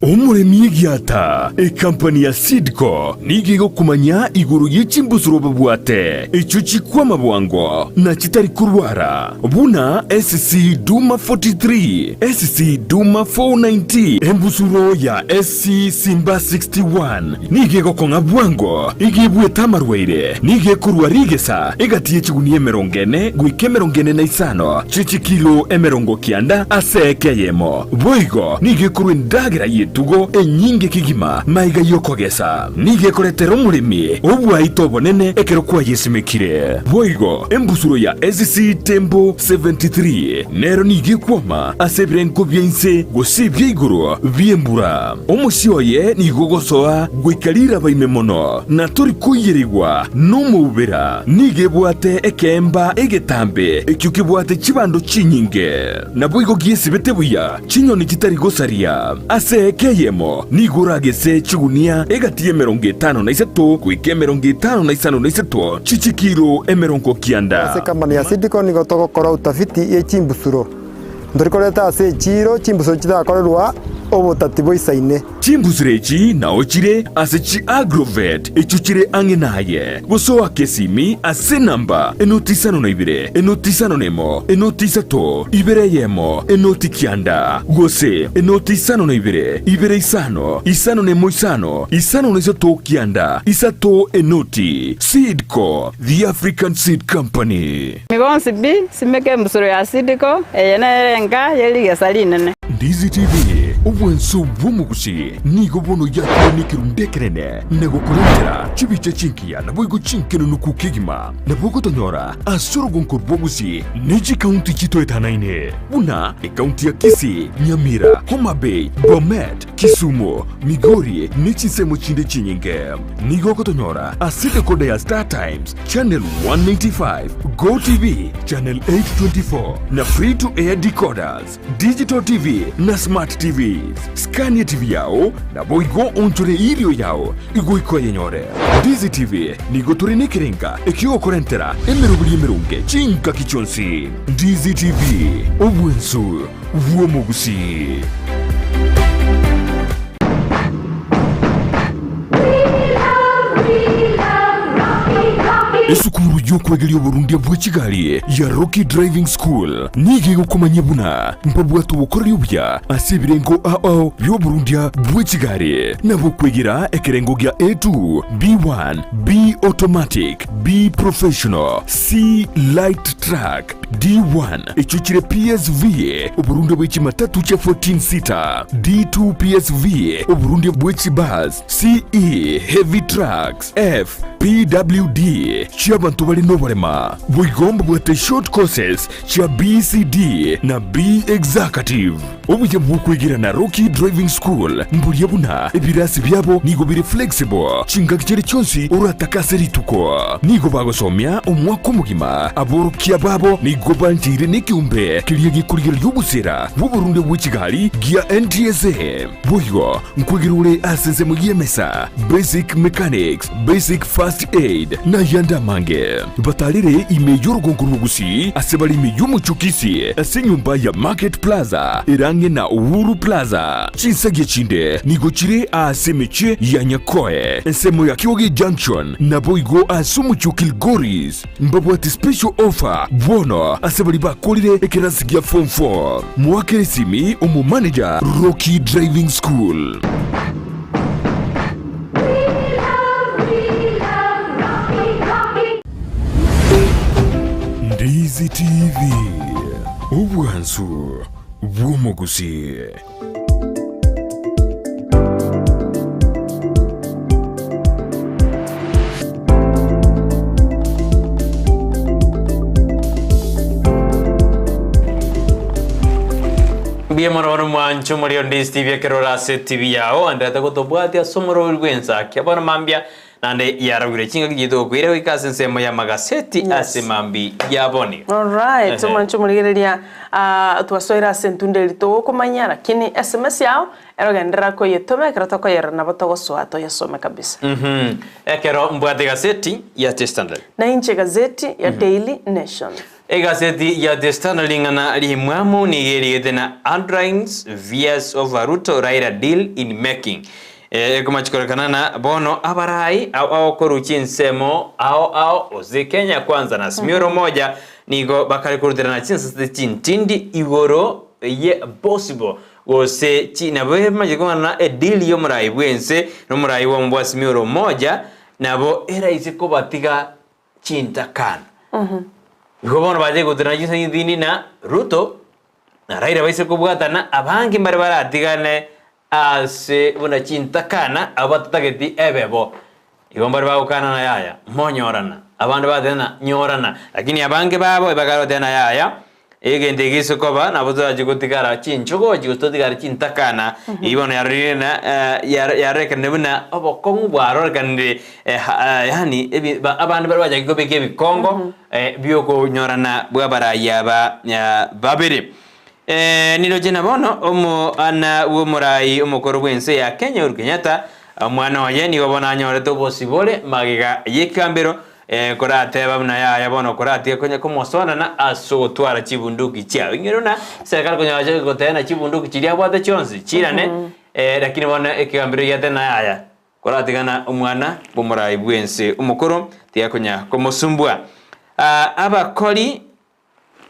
Omoremi egiata, Ekampani ya Seedco nigo egokomanya igoro ye chimbusuro babwate, echio chikwama bwango na chitari korwara, buna SC Duma 43, SC Duma 490, embusuro ya SC Simba 61 nigo egokong'a bwango, igo ebuete amarwaire, nigo ekorua rigesa egati ye chigunia emerongo ene goika emerongo ene na isano chie chikilo emerongo kianda ase eka eyemo. Boigo nigo ekorua endagera y'etugo enyinge kegima magega y'okogesa. Nigo ekoretera omoremi obwaito obonene ekero kwayesimekire. Boigo embusuro ya SC Tembo 73 nero nigo ekwoma ase ebirengo bia inse gose ebia igoro bi'embura. Omosie oye nigo ogosoa goika riraba ime mono, na tori koiyerigwa nomoubera. Nigo ebwate ekeemba egetambe ekio kebwate chibando chinyinge. Naboigo giesibete buya chinyoni chitari gosaria. Ase eka eyemo nigo oragese chigunia egati y'emerongo etano na isato goika emerongo etano na isano na isato chi'chikilo emerongo kianda. Ase ekampani ya Sidco nigo togokora utafiti ye chimbusuro. Ntori koreta ase echiiro chimbusuro chitakorerwa obotati boisaine. Chimbusuro echi nao chire ase chi Agrovet echio chire ang'e naye. Gosoa kesimi ase enamba enoti isano na ibere, enoti isano na emo, enoti isato, ibere eyemo, enoti kianda, gose enoti isano na ibere, ibere isano, isano na emo isano, isano na isato kianda, isato enoti. Seedco, the African Seed Company. Bonsi pi, simeka embusuro ya Sidiko, eye nere enka ye rigesa rinene. Ndizi TV, obwanso bw'omogusi, nigo bono yakorwa nekerundu ekenene na gokorentera chibicha chingiya naboigo chinkenunuku kegima. Nabo ogotonyora ase orogonko rw'obogusi ne chikaunti chitoetanaine buna ekaunti ya Kisii, Nyamira, Homa Bay, Bomet, Kisumu, Migori ne chinsemo chinde chinyinge. Nigo ogotonyora ase decoder ya Star Times, Channel 195, Go TV, Channel 824 na Free to Air decoders, Digital TV na Smart TVs. Skania TV yao naboigo onchore irio yao igoika oyenyore. Ndizi TV nigo tore nekerenga ekiogokorentera emeroberi emeronge chingaki chionsi. Ndizi TV, obwensu bw'omogusii. Esukuru y'okwegeria oborundia bwe chigari ya Rocky Driving School nigo egokomanyia buna mbabwate obokoreri obuya ase ebirengo ao bi'oborundia bwe chigari, nabo okwegera ekerengo gia A2, B1, B Automatic, B Professional, C Light Truck, D1, echio chire PSV, oborundia bwe chimatatu chia 14 seater, D2 PSV, oborundia bwe chibus, CE, Heavy Trucks, F, PWD, chi'abanto bare noborema. Boigo mbabwate short courses chia BCD na B Executive. Obuya bw'okwegera na Rocky Driving School mboria buna ebirasi biabo nigo bire flexible chingaki chiria chionsi oratake ase rituko. Nigo bagosomia omwaka omogima. Aborokia babo nigo bancheire nekeombe keria gekorigereria obosera bw'oborundia bwe chigari gia NTSA. Boigo nkwegera ore ase ensemo y'emesa, basic mechanics, basic first aid, na ayande amange. Batarere ime y'orogongo rw'Ogusii ase bare ime y'omochie o Kisii ase enyomba ya Market Plaza ere ang'e na Uhuru Plaza. Chinsagia chinde nigo chire aase emechie ya Nyakoe, ensemo ya Kioge Junction, naboigo ase omochie o Kilgoris. Mbabwate special offer bono ase baria bakorire ekerasi gia form 4. Moakere esimi omomanager Rocky Driving School. Ndizi TV, obwansu bw'omogusii. Mbuya mono bono mwanche omorio Ndizi TV ekero ore ase TV yao enderete gotobwatia ase omorobori bw'ensa bono mambia Naende yarogire chingaki chiaito gokoira goika ase ensemo y'amagaseti ase mambi ya boni. Alright, Ehe. omwanche omorigereria ah, twasoire ase entunda eri togokomanya lakini sms yao erogenderera koyetoma ekero tokoyerora nabo togosoa toyesome kabisa. Mhm. Ekero mbwate egaseti ya The Standard. Na inche egazeti ya Daily Nation. Egaseti ya The Standard ring'ana rimwamu nigo erigete na Outlines Vs Over Ruto Raila Deal in Making. Ekomachi korekana na bono abarai ao ao korwa chinsemo ao ao gose Kenya Kwanza na Azimio la Umoja nigo bakare koruterana chinsase chintindi igoro ye possible gose chi nabo emachete kong'ana na edeal y'omorai bwense na omorai bwamo bwa Azimio la Umoja nabo eraise kobatiga chintakana. Igo bono bache gotenena chinsa chintindi na Ruto na Raila baise kobwatana, abange mbare baratigane ase buna chintakana abwo batatageti ebe bo. Igo mbare bagokana na yaya, monyorana, abande batenena nyorana, lakini abange babo ebakare goteba yaya, Egento eke gese koba, nabo torache gotigara chinchogochi gose totigare chintakana, eyio bono yarorire na yarorekanire buna obokong'u bwarorekanire yaani abande baria bachakire kobeka ebikongo biokonyorana bw'abarai aba babere. Niroche na bono omwana bw'omorai omokoro bw'ense ya Kenya Uhuru Kenyatta, omwana oye nigo bono anyorete obosibore magega y'ekegambero Korateba buna yaya bono koratige konya komosonana ase ogotwara chibunduki chiao. Ing'e buna serikali konya gocha goteba chibunduki chiria abwate chionsi chiirane, lakini bono ekegambero giateba na yaya koratigana omwana bw'omorai bw'ense omokoro tiga konya komosumbua. Abakori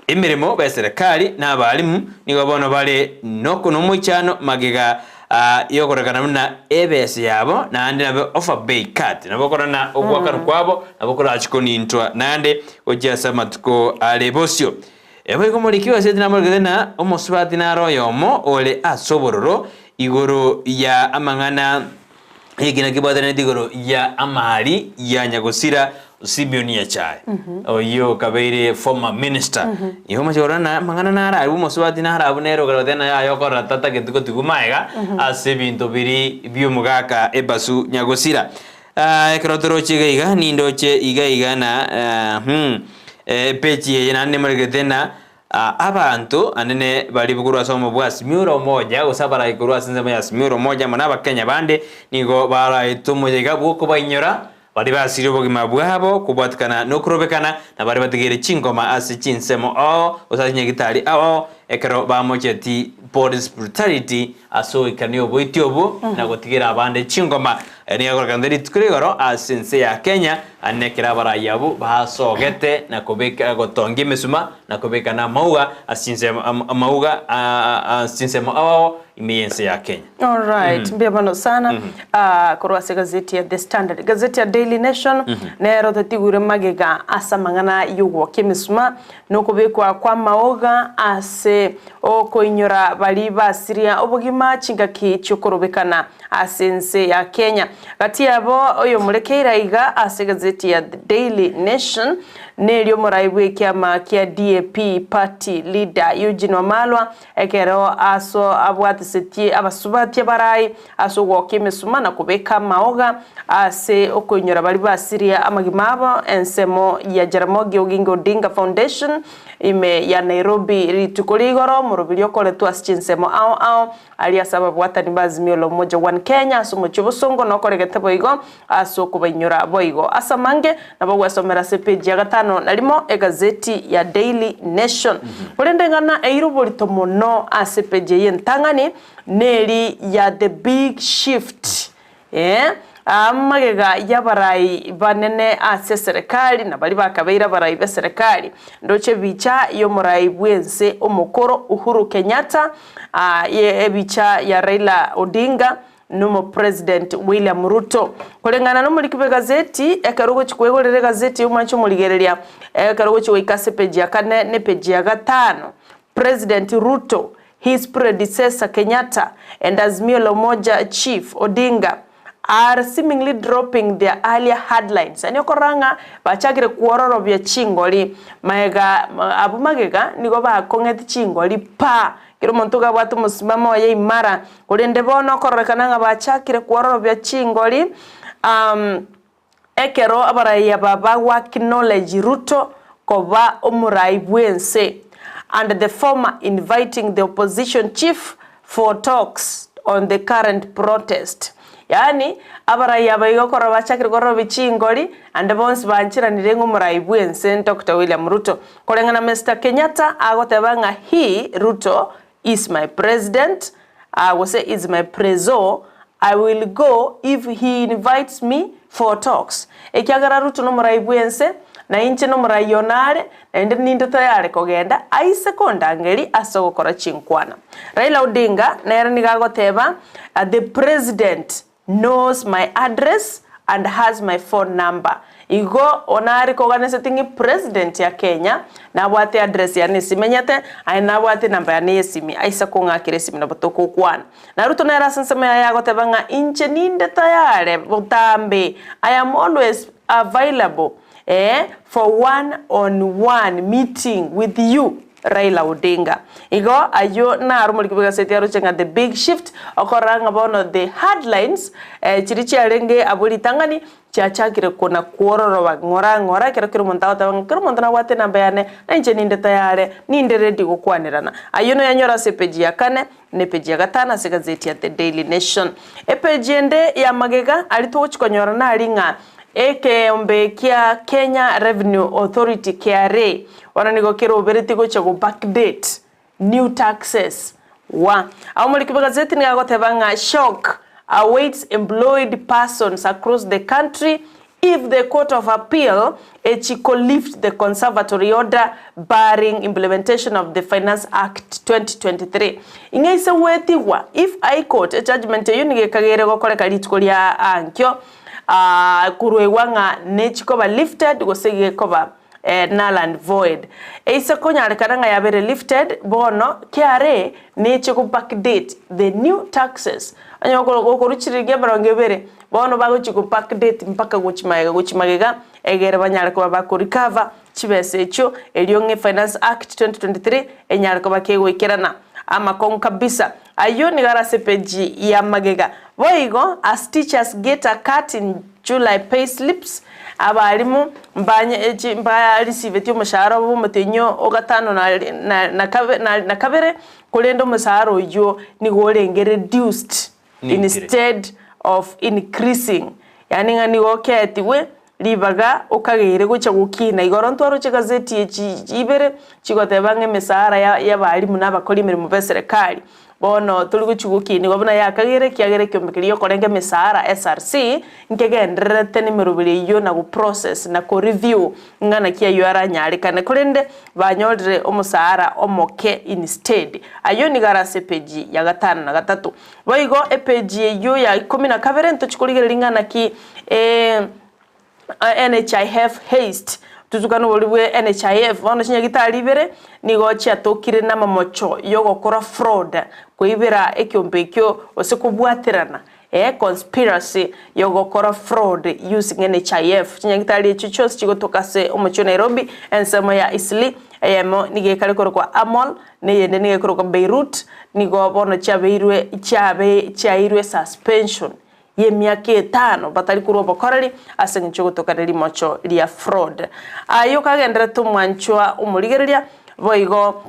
Emeremo b'eserekari na abalimu nigo bono bare nokonomoichano magega y'okorekana buna ebese yabo naende nabe offer bay cut nabo okorana ogoakanwa kwabo nabo korachi konintwa naende gochia ase amatuko are bosio. Eboigo omoriki bw'esegi namorekete na omosubati nare oyomo ore ase obororo igoro ya amang'ana Eki nakio kebwatanete igoro ya amari ya nyagosira Simeon Nyachae oyio okabeire former minister. Igo omochie korora na amang'ana naro aria omosubati naro abwo nere okare goteba naye aye okorora tatageti gotigwa magega ase ebinto biri bi'omogaka ebasu nyagosira. Ekero toroche iga iga nindoche iga iga na epeji eye naende nemoregete na Abanto anene baria korwa ase obomo bwa Azimio la Umoja, gose abarai korwa ase ensemo ya Azimio la Umoja amo n'Abakenya bande, nigo baraetwe omoyega bw'okobainyora baria basirie obogima bwabo kobwatikana nokorobekana, na baria batigeire chingoma ase chinsemo ao gose ase chinyagitari ao ekero bamocheti police brutality ase ogoikerania oboiti obwo na gotigera abande chingoma. Aya nigo agorekana rituko rigoro ase ense ya Kenya. Ane ekero abarai abwo basogete na kobeka gotongia emesuma na kobeka namauga ase chinsemo amauga ase chinsemo ao ime y'ense ya Kenya. Alright, mbuya mono sana Ah, korwa ase egazeti ya The Standard. Egazeti ya Daily Nation nero tetigure magega ase amang'ana y'ogwokia emesuma na okobekwa kw'amaoga ase okoinyora baria basiria obogima chingaki chi'okorobekana ase ense ya Kenya. Gati yabo oyomorekeire aiga ase egazeti ya The Daily Nation nerio omorai bw'ekiama kia DAP party leader Eugene Wamalwa ekero aso abwatisetie abasubati abarai ase ogwokia emesuma na kobeka amaoga ase okoinyora baria basirie amagima abo ensemo ya Jaramogi Oginga Odinga Foundation ime ya Nairobi rituko rigoro omorobiri okoretwe ase chinsemo ao ao Aria ase ababwatani ba Azimio la Umoja One Kenya ase omochie obosongo nokoregete boigo ase okobainyora boigo. Ase amange nabo gwesomera ase epeji ya gatano na rimo egazeti ya Daily Nation. Korende eng'ana eire oborito mono ase epeji eye entang'ani neri ya The Big Shift. Ee, amagega y'abarai banene ase eserekari na baria bakabeire abarai b'eserekari. Ndoche ebicha y'omorai bw'ense omokoro Uhuru Kenyatta, ebicha ya Raila Odinga na omopresident William Ruto. Koreng'ana nomoriki bw'egazeti, ekero ogochia kwegorera egazeti y'omwancho omorigereria, ekero ogochia goika ase epeji ya kane na epeji ya gatano, President Ruto His predecessor Kenyatta and Azimio la Umoja chief Odinga are seemingly dropping their earlier hardlines, yaani okorora ng'a bachakire kwororobia chingori maega abwo magega nigo bakong'eti chingori pa kera omonto iga abwate omosimamo oye imara korende bono okororekana ng'a bachakire kwororobia chingori Ekero abarai aba bagwa acknowledge Ruto koba omorai bwense and the former inviting the opposition chief for talks on the current protest. Yaani abarai aba igo korwa bachakire korobia chingori ande bonsi bancheranire ng'a omorai bwense Doctor William Ruto. Koreng'ana Mister Kenyatta agoteba ng'a he, Ruto, is my president gose is my preso, I will go if he invites me for talks. Ekiagera Ruto nomorai bw'ense, na inche nomorai one are, naende ninde tayare kogenda aise kondangeria ase ogokora chinkwana. Raila Odinga nere nigo agoteba, The president knows my address and has my phone number. Igo onare koganeseti ng'i president ya Kenya nabwate address yane ase menyete aye nabwate enamba yane yesimi aise kong'akera esimi nabo togokwana. Na Ruto nere ase ensemo yaye agoteba ng'a inche ninde tayare botambe I am always available eh for one on one meeting with you. Raila Odinga. Igo ayio naro omoriki bw'egaseti aroche ng'a the big shift, okorora ng'a bono the hardlines chiria chiarenge abwo ritang'ani chiachakire kona kwororoba ng'ora ng'ora ekero kera omonto agoteba ng'a kera omonto nabwate enamba yane na inche ninde tayare, ninde ready gokwanerana. Ayio noyanyore ase epeji ya kane na epeji ya gatano ase egazeti ya The Daily Nation. Epeji ende ya magega aria togochia konyora nari ng'a ekeombe kia Kenya Revenue Authority, KRA, bono nigo keroberetie gochia go backdate new taxes wa. Omoriki bw'egazeti nigo agoteba ng'a shock awaits employed persons across the country If the Court of Appeal echi ko lift the conservatory order barring implementation of the Finance Act 2023. Ing'aise gwetigwa if High Court ejudgement eyio nigo ekagere gokoreka rituko ria ankio korwa ng'a nechikoba lifted gose gekoba null and void. Eise konyarekana ng'a yabere lifted bono KRA neche go backdate the new taxes onye okorwa chiringi emerongo ebere Bono bagochia go backdate mpaka gochia magega gochia magega egere banyare koba bako recover chibesa echio erio ng'a Finance Act 2023 enyare koba kegoikerana amakong'u kabisa. Ayio nigo are ase epeji ya magega. Boigo as teachers get a cut in July pay slips, abalimu mbanye chi mba receiveti omoshahara obo bw'omotienyi o gatano na na na na kabere korende omoshahara oyio nigo orenge reduced. Instead of increasing, yaani ng'a nigo okeetigwe ribaga okageire gocha gokina. Igoro ntwaroche gazeti echi ibere chigoteba ng'a emesahara ya y'abalimu na abakori emeremo b'eserekari. Bono tori gochia gokinigwa buna yakagere, ekiagera ekiombe keria giokorenga emesaara, SRC, nkegendererete nemeroberi eyio na goprocess na koreview ng'a naki ayio aranyarekane. Korende banyorire omosaara omoke instead. Ayio nigo are ase epeji ya gatano na gatato. Boigo epeji eyio ya ikomi na kabere ntochie korigereria ng'a naki NHIF haste, totuka nobori bwe NHIF, bono chinyagitari ibere nigo chiatokire namamocho yogokora fraud, koibera ekiombe ekio gose kobwaterana eh conspiracy yogokora fraud using NHIF. Chinyagitari echio chionsi chigotoka ase omochie o Nairobi, ensemo ya Eastleigh, eyemo nigo ekare korokwa Amol, na eyende nigo ekorokwa Beirut, nigo bono chiabeirwe chiabe chiairwe suspension y'emiaka etano batari korwa obokoreri ase engencho y'ogotoka ne rimocho ria fraud. Ayio kagendererete omwanchwa omorigereria, boigo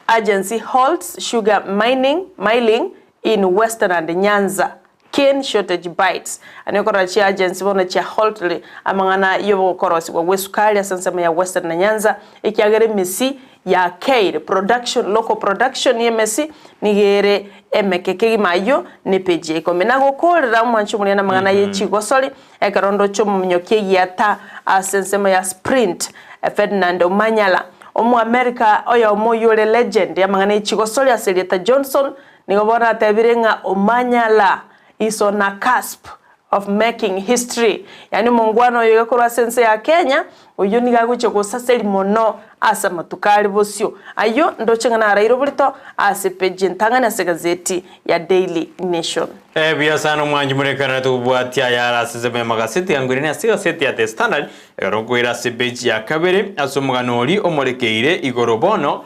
Agency halts sugar mining miling in Western and Nyanza cane shortage bites. Ane okorora chi agency bono chia haltire amang'ana y'obokorosibwa bw'esukari ase ensemo ya Western na Nyanza ekiagera emesi ya keire production local production y'emesi nigo ere emeke kegima ayio ne page ya ikomi. Nagokorera omwancho omonene namang'ana ye chigosori ekero ndoche omominyoki egiata ase ensemo ya sprint Ferdinand Omanyala Omoamerica oyomo oyio ore legend y'amang'ana ye chigosori ase erieta Johnson nigo bono atebire ng'a Omanyala is on a cusp of making history, yaani omongwana oyo iga korwa ase ense ya Kenya, oyio nigo agochia gosaseri mono ase amatuko are bosio. Ayio ndoche ng'a naraire oborito ase page entang'ani ase egazeti ya Daily Nation. Buya sana omwanchi morekanere tokobwatia ayare ase ensemo y'amagaseti angwirane ase egaseti ya The Standard ekero nkoira ase page ya kabere ase omogano oria omorekeire igoro bono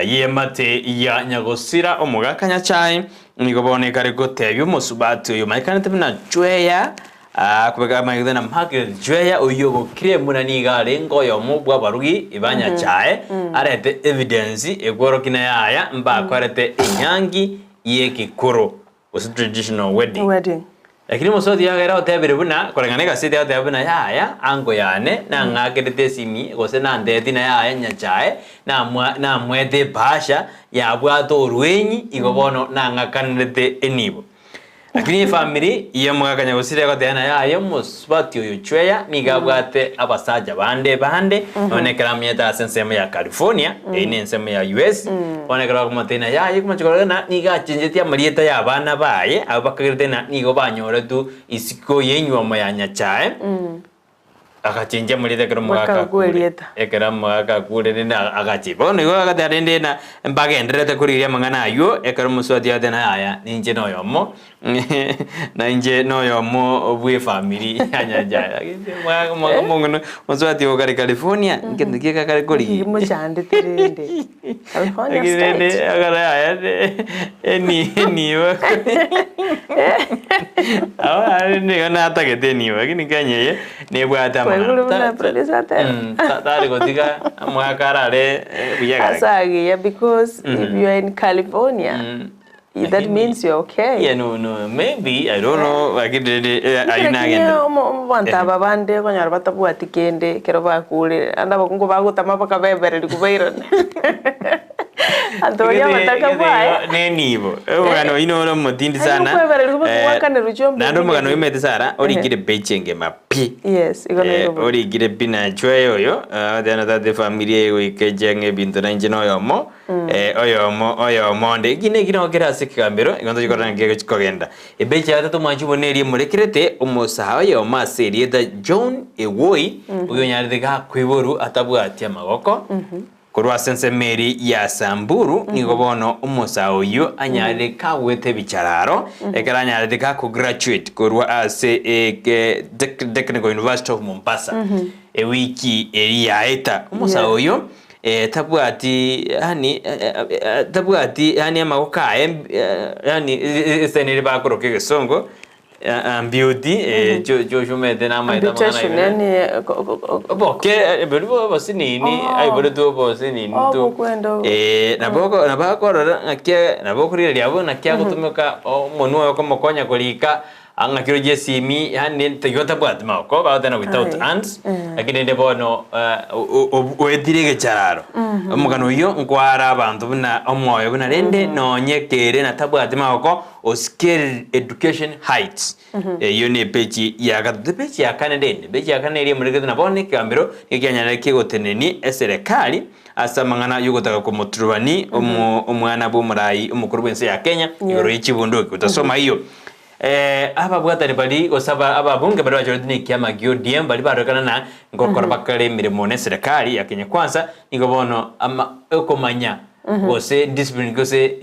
Y'emate ya nyagosira omogaka Nyachae nigo bono ekare gotebia omosubati oyo omanyekanete buna Chweya akobeka amanyete na Margaret Chweya oyio obokire buna nigo arenge oyomo bw'abarugi ba Nyachae arete evidence ekworokia na yaya mbakorete enyangi y'ekikoro. gose traditional wedding. Wedding. Lakini omosubati yagera otebire buna koreng'ana egaseti agoteba buna yaya ango yane nang'akerete esimi gose nanteti na yaya nyachae namwa namwete ebahasha yabwate orwenyi igo bono nang'akanerete enibo. Lakini efamiri ya omogaka nyagosira egoteba na yaya omosubati oyo chweya nigo abwate abasacha bande bande nonye ekero amenyete ase ensemo ya California eyio ne ensemo ya US. Bono ekero bakomotebia ng'a yaya okomochia korora ng'a nigo achenchetie amarieta y'abana baye, abwo bakagerete ng'a nigo banyoretwe isiko y'enywomo ya Nyachae, agachenchia amarieta ekero omogaka Bakarokwa akure. erieta. Ekero omogaka akure rende agachia. Bono igo agateba rende ng'a mbagendererete korigereria amang'ana aywo, ekero omosubati agoteeba ng'a yaya ninche noyomo. Na inche noyomo bw'efamiri ya Nyachae. Lakini omwa- omwa- omong'ina mosubati oyo kare California, nkento ki ekakare korigia. Nki mochandete rende? California Lakini rende state. akare aya eni enibo Abo are nigo natagete enibo lakini Kenya eye nebwate amang'ana. Kwaigure buna producer ateba? Tari gotiga omogaka arare buya gaki. Ase agiya because if you are in California That means you're okay. Yeah, no, no, maybe, I don't know, lakini rende eh, ayio Lakini nagenderera. abanto aba bande okonyora batabwati kende ekero bakure, naende abakungu bagotama bakabebereri kobairana. Abanto baria abataka bwaye. Nenibo omogano oyio nore omotindi Aye sana okwebererigwa eh, bakogoakanerwa chiombe naende omogano immediately. oimete Sarah orikire page engima pi Yes, igo Eh, naigo bono. orikire pi nachwe oyo agotebi na tata efamiri eye goika eche ng'a ebinto nainche noyomo Oyomo oyomo onde. Eki neki nabo kere ase ekegambero, igo ntochi korora naki egochi kogenda. Ebechi ya gatato omwanchi buna eria emorekerete omosaha oyomo ase erieta John Ewoi, oyio onyarete gakoiborwa atabwati amagoko, korwa ase ensemo eria ya Samburu, nigo bono omosaha oyio anyarire kagwete ebichararo, ekero anyarete gakograduate korwa ase eke Technical University of Mombasa, ewiki eria yaeta. Omosaha oyio Tabwati yaani tabwati yaani amagoko aye yaani ase nere bakoroka egesongo amputee chochomete namaete amang'ana Amputation aye. yaani Oboke boria bwa obosinini aiboretwe obosinini tu Obokwenda obo. Nabo oko nabo akorora ng'aki nabo okorigereria abwo naki agotumeka omonwe oye okomokonya korika. Ng'aki roche esimi yaani tiga otabwati magoko bagoteba without Aye. hands lakini rende bono oetire egechararo omogano oyio nkwara abanto buna omoyo buna rende nonye kere natabwati magoko o scale education heights eyio ne epeji ya gatato. Epeji ya kane rende, epeji ya kane eria emorekete na bono ekegambero nigo kianyarire kegotenenia eserekari Ase amang'ana y'ogotaka komoturubani omwana bw'omorai omokoro bw'ense ya Kenya igoro ye chibunduki. Gotasoma ayio, ababwatani baria gose ababunge baria bachoretwe nekiama gia ODM baria barorekana na ngokora bakare emeremo neserekari ya Kenya Kwanza nigo bono okomanya gose discipline gose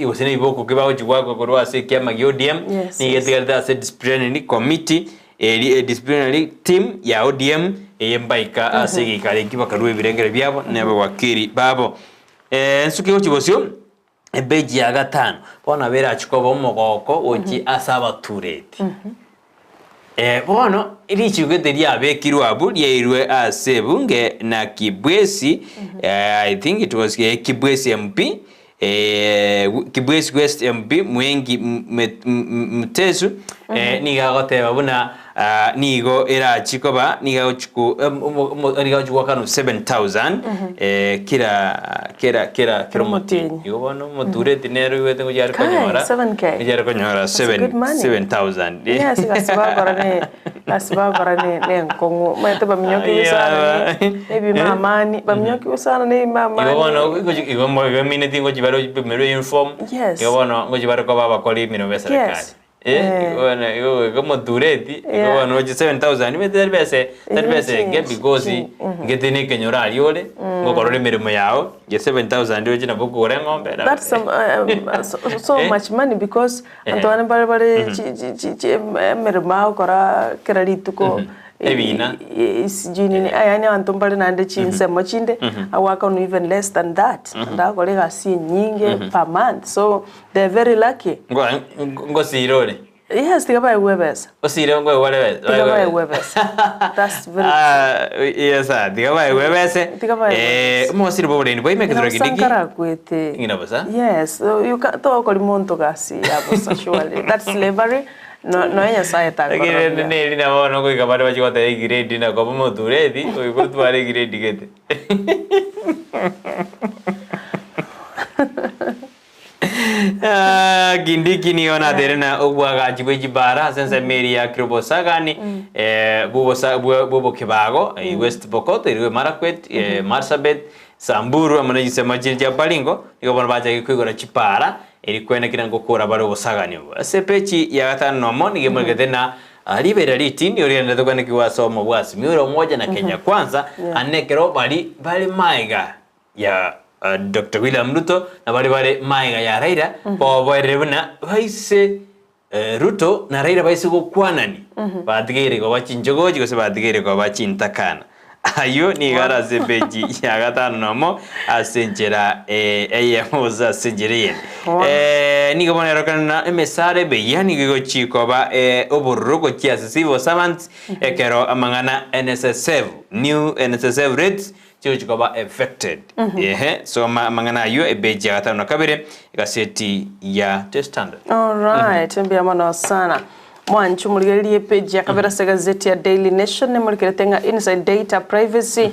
gose nebiboko ki bagochi goakwa korwa ase ekiama gia ODM nigo etigarete ase disciplinary committee Erio edisciplinary team ya ODM eye mbaika ase egeikaro ekio bakarua ebirengero biabo na abawakili babo. Ensuki gochia bosio epeji ya gatano bono nabo erachi koba omogoko gochia ase abatureti. Bono richiko ete riabekirwe abwo riairwe ase ebunge na Kibwezi, I think it was Kibwezi MP, Kibwezi West MP Mwengi Mutesu nigo agoteba buna nigo erachi koba nigo agochi nigo agochi goakanwa 7000 kera kera kera kera omotienyi. Igo bono omotureti nere oigwete ngochi are konyora ngochi are konyora 7000. Yes, gasi bagokora ne gasi bagokora ne nenkong'u omanyete baminyokiwe sana ne ebimamani baminyokiwe sana ne ebimamani. Igo bono igo igo emineti ngochi bare opimerwe uniform Yes. igo bono ngochi bare koba abakori emiremo ya serikali. Yes. Eh, igo bono igo igo omotureti igo Yeah. bono oche 7000 omanyete tari besa tari besa enke Yes. because ngete na ekenyoro aria ore ngokorora emeremo yao ya 7000 oche nabo okogora eng'ombe nabo That's some, so, so Eh. much money because Abanto bande mbare bare emeremo agokora kera rituko Ebina. Sijui nini yaani abanto mbare naende chinsemo chinde agoakanwa even less than that naende agokora egasi enyinge per month so they are very lucky. Ngosira ore? Yes tiga baegwe ebesa. Osire nkoegwa ore ebesa? Tiga baegwe ebesa. That's very true. Yes sir, tiga baegwe ebese. Tiga baegwe ebese. Omosiri bwa oborendi bwa ime Ng'ina eketura bosa kindiki. nkarakwete. Ng'ina bosa? Yes, so you can togokori monto gasi ya bosa surely. That's slavery. No nonya Nyasaye Lakini takorora rende buya. neri na bono goika bare bachie goteba egrade na koba omotureti, goika otware egrade gete. Ah, Kindiki nigo natere na obwagachi bwe chibara ase ensemo eria ya Kirobosagani eh, bwobosa- bwe- bwobokebago eh, West Pokot eriwe Marakwet eh, Marsabit Samburu amo na chisemo chire chia Baringo nigo bono bachagire koigora chipara eri kwenekera ngokora bare obosagani obo. Ase epeji ya gatano nomo nigo emoregete na riberera ritindi origenderete kwenekigwa ase omo bwa Azimio la Umoja na Kenya Kwanza ande ekero bari bare maiga ya Doctor William Ruto na baria bare magega ya Raila boboerire buna baise Ruto na Raila baise gokwanani batigeire koba chinchogochi gose batigeire koba chintakana. Ayio nigo are ase epeji ya gatano nomo ase enchera eyemo gose ase enchera eyende. Nigo bono erokana na emesara emeyia nigo egochi koba obororo gochia ase civil servants ekero amang'ana NSSF, new NSSF rates Chigochi koba affected. Ehe, soma amang'ana ayio epeji ya gatano na kabere, egaseti ya The Standard. Alright, mbuya mono sana. Mwanche omorigererie epage ya kabere ase egazeti ya Daily Nation nemorikerete ng'a inside data privacy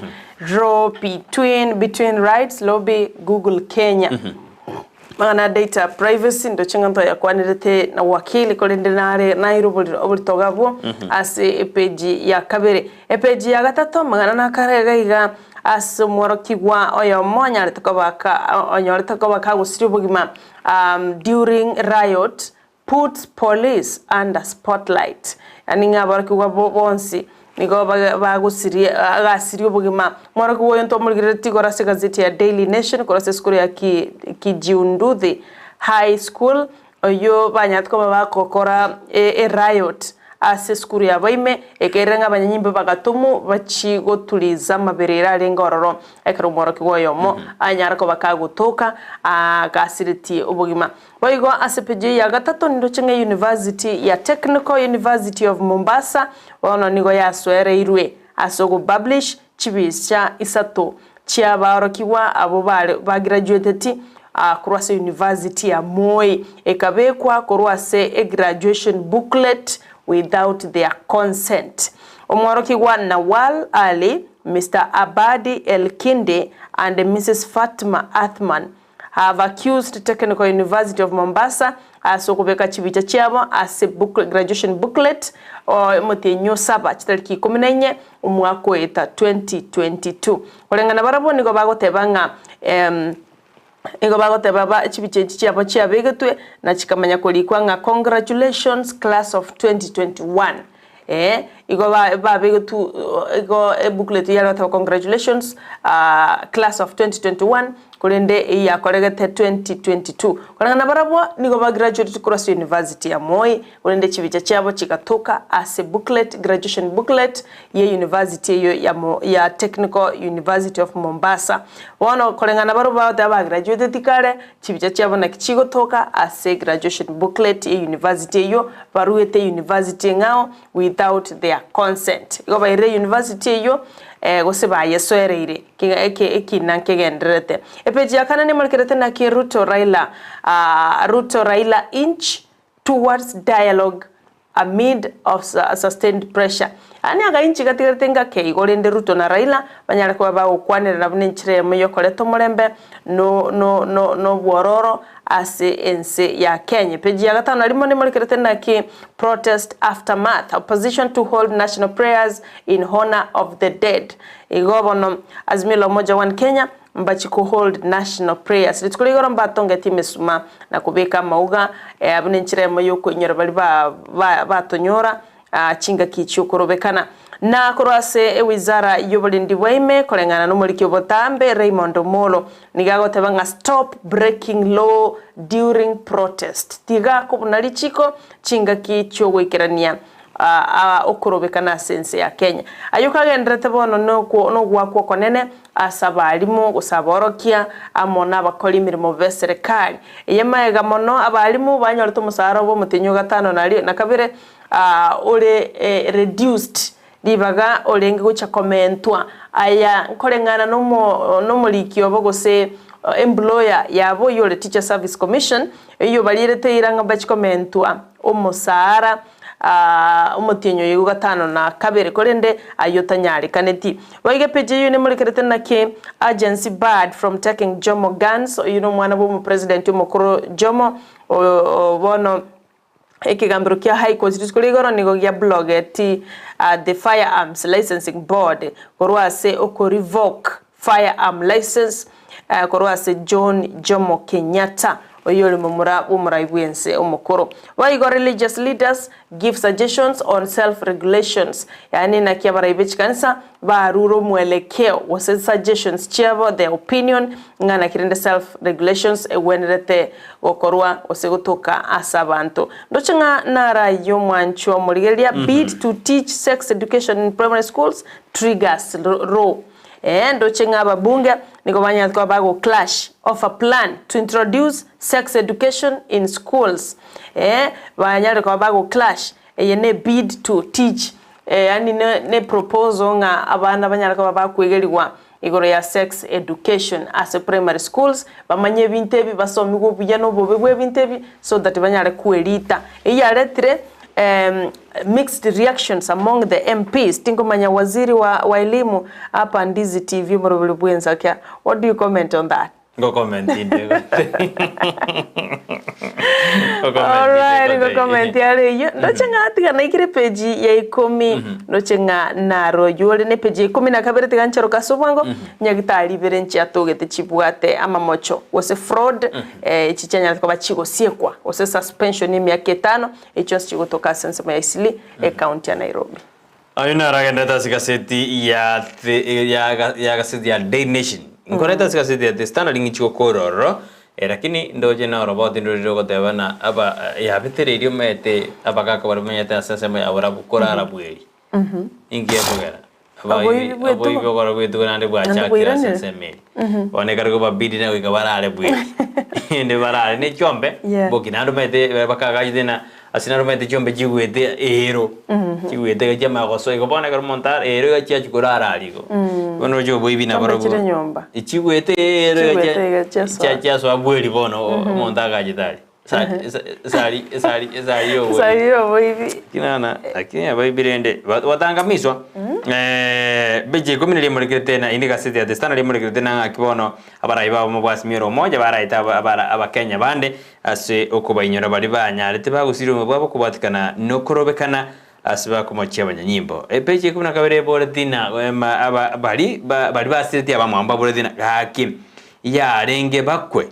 row between between rights lobby Google Kenya. Amang'ana ya data privacy ndoche ng'a ntoyakwanerete na wakili korende nare naire oborito oboritogo abwo ase epage ya kabere. Epage ya gatato amang'ana nakare iga iga ase omworokigwa oyomo onyarete koba ka onyorete koba kagosiria obogima during riot Puts police under spotlight, yaani ng'a aborokigwa bonsi nigo bagosiria agasiria obogima. Omworokigwa oyo ntomorigereretie igoro ase egazeti ya Daily Nation korwa ase esukuru ya Kijiunduthi High School, oyio banyarete koba bagokora eriot ase esukuru yabo ime, ekerire ng'a abanyanyimbo bagatomu bachie gotuliza amaberera arenge ororo. Ekero omworokigwa oyomo anyare koba kagotoka agasiretie obogima. Boigo ase peji ya gatato nindoche ng'a University ya Technical University of Mombasa bono nigo yasoereirwe ase ogopublish chibisha isato chiabaorokigwa abwo bare bagraduateti. Korwa ase University ya Moi, ekabekwa korwa ase egraduation booklet without their consent. Omworokigwa Nawal Ali, Mister Abadi Elkindi and Mrs Fatma Athman have accused Technical University of Mombasa ase okobeka chibicha chiabo ase graduation booklet omotienyi o saba chitariki ikomi na inye omwaka oeta 2022. Koreng'ana barabwo nigo bagoteba ng'a Nigo bagoteba ba chibicha echi chiabo chiabegetwe na chikamanya korikwa ng'a Congratulations class of 2021. Ee, igo ba babegetwe igo ebooklet eyio yare goteba Congratulations class of 2021 korende eyio yakoregete 2022. Koreng'ana barabwo nigo ba graduated korwa ase university ya Moi korende chibicha chiabo chigatoka ase booklet graduation booklet ye university eyio ya Mo ya Technical University of Mombasa. Bono koreng'ana barobwo bagoteba ba graduateti kare, chibicha chiabo naki chigotoka ase graduation booklet ye university eyio, baruete university eng'ao without their consent. Igo bairire university eyio gose bayesoereire kega eke ekina nkegendererete. Epeji ya kane nemorekerete naki Ruto Raila Ruto Raila inch towards dialogue amid of sustained pressure. Yaani againchi gatigarete ngake igo rende Ruto na Raila banyare koba bagokwanerana buna enchera eyemo yokoreta omorembe no no no nobwororo ase ense ya Kenya. Epeji ya gatano na rimo nemorekerete naki protest aftermath, opposition to hold national prayers in honour of the dead. Igo bono Azimio la Umoja One Kenya Mbachi ko hold national prayers rituko ria igoro mbatongeti emesuma na kobeka amauga abwo nenchera eyemo yokoinyora baria ba ba batonyora chingaki chiokorobekana. Na korwa ase ewizara yoborendi bwaime koreng'ana nomoriki obotambe Raymond Omolo nigo agoteba ng'a stop breaking law during protest tiga kobuna richiko chingaki chiogoikerania okorobekana ase ense ya Kenya. Ayio kagendererete bono nogoakwa okonene ase abalimu gose aborokia amo nabakori emeremo b'eserekari. Eye magega mono abalimu banyorete omosara obo omotenyi o gatano na kabere ore reduced ribaga orenge gocha komentwa. Aya nkoreng'ana nomoriki obo gose employer yabo oyio ore Teacher Service Commission eyio barierete eira ng'a mbachi komentwa omosaara omotienyi oyo gatano na kabere, korende ayio tanyarekaneti. Boigo epeji eyio nemorekerete naki Agency barred from taking Jomo guns, oyio nomwana bw'omopresident omokoro Jomo, bono ekegambero kia High Court rituko ria igoro nigo gia blogeti the Firearms Licensing Board korwa ase oko revoke firearm licence korwa ase John Jomo Kenyatta, oyio ore momura bw'omorai bw'ense omokoro. Boigo religious leaders give suggestions on self regulations, yaani naki abarai be chikanisa barure omwelekeo gose suggestions chiabo, their opinion, ng'a naki rende self regulations egwenerete gokorwa gose gotoka ase abanto. Ndoche ng'a narayio omwanchwa omorigereria, bid to teach sex education in primary schools triggers row. Ee, ndoche ng'a ababunge nigo banyarete koba bago clash of a plan to introduce sex education in schools. Ee, banyare koba bago clash, eye ne bid to teach, yaani ne ne proposal ng'a abana banyare koba bakwegerigwa igoro ya sex education ase primary schools, bamanye ebinto ebi, basomigwe obuya na obobe bwa ebinto ebi, so that banyare kwerita. Eyio yaretire mixed reactions among the MPs, tinkomanya waziri wa wa elimu hapa Ndizi TV omorobori bwensakia, what do you comment on that? Ngo comment inde gose. Alright, ngo comment are eyio. Ndoche ng'a tiga naikire page ya ikomi, ndoche ng'a naro oyio ore ne page ya ikomi na kabere tiga ncharoke ase obwango, nyagitari ibere nchiatogete chibwate amamocho gose fraud, echi chianyarete koba chigosiekwa gose suspension ya emiaka etano, Echi chionsi chigotoka ase ensemo ya Eastleigh, ecounty ya Nairobi. Ayio naro agenderete ase egaseti ya the ya ya gaseti ya Daily Nation. Nkorete ase egaseti ya The Standard ng'ichi gokora ororo, lakini ndoche na oroboti ndorire ogoteba na aba yabetereirie omanyete abagaka baria bamenyete ase ensemo ya borabu korara bweri. Inki gekogera? Oboibi bw'etugo. Oboibi okora bw'etugo naende Naende bwachakire ase bwairanire. ensemo eri. Bono ekero kobabidi na goika barare bweri. Ende barare ne chiombe, Yeah. boki naende omanyete bakagachete na. Ase naromete chiombe chigwete eero, chigwete iga chiamanya gosoa igo bono ekero omonto are eero iga chiachia korara aria igo. Bono roche oboibi Chiombe nabarobwo chire nyomba. chigwete eero iga Chigwete iga chiasoa. chia chiasoa bweri bono omonto agachete aria. Sa- sa- Esari esari esari ya oboibi. Esari ya oboibi. Kinana lakini abaibi rende ba- batangamiswa beche ikomi na riemo rikire tena inde gaseti ya The Standard riemo rikire tena ng'aki bono abarai babo mobwasimi ore omoja baraete aba- abara abakenya bande Ase okobainyora baria banyarete bagosiria obogima bwabo kobwatikana nokorobekana ase bakomochia abanyanyimbo. Epeji ya ikomi na kabere eboreti na aba bari bari basiretie abamwabo baboreti na gaki yarenge bakwe.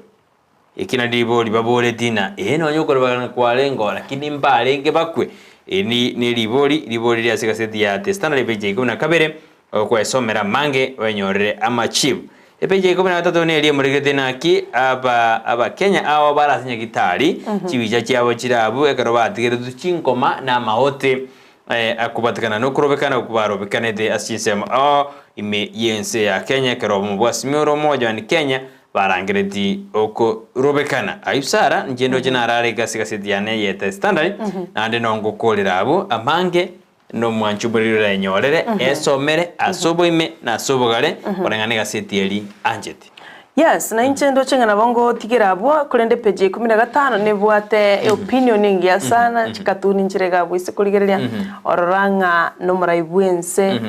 Eki nario ribori baboreti na ee nonya okorobekana kwarengeo lakini mbarenge bakwe. Eri neribori ribori rire ase egaseti ya The Standard epeji ya ikomi na kabere Okwesomera amange oenyorere amachibu. Epeji ya ikomi na gatato neria emoregete naki aba abakenya ao bare ase nyagitari chibicha chiabo chire abwo ekero batigeretwe chinkoma na amaote eh, akobatikana nokorobekana okwo barobekanete ase chinsemo ao ime y'ense ya Kenya ekero obomo bwa Azimio la Umoja One Kenya barangereti okorobekana. Ayio Sarah, inche ndoche narare ase egaseti yane ye The Standard, naende nongokorera abwo amange Nomwancho bw'eriri orenyorere, esomere ase oboime na ase obogare, koreng'ana negaseti eri anchete. Yes, na inche ndoche ng'a nabo ngotigera abwo, korende page ya ikomi na gatano nebwate eopinion engiya sana, chikatuni nchire iga abwo ase korigereria, orora ng'a nomorai bwense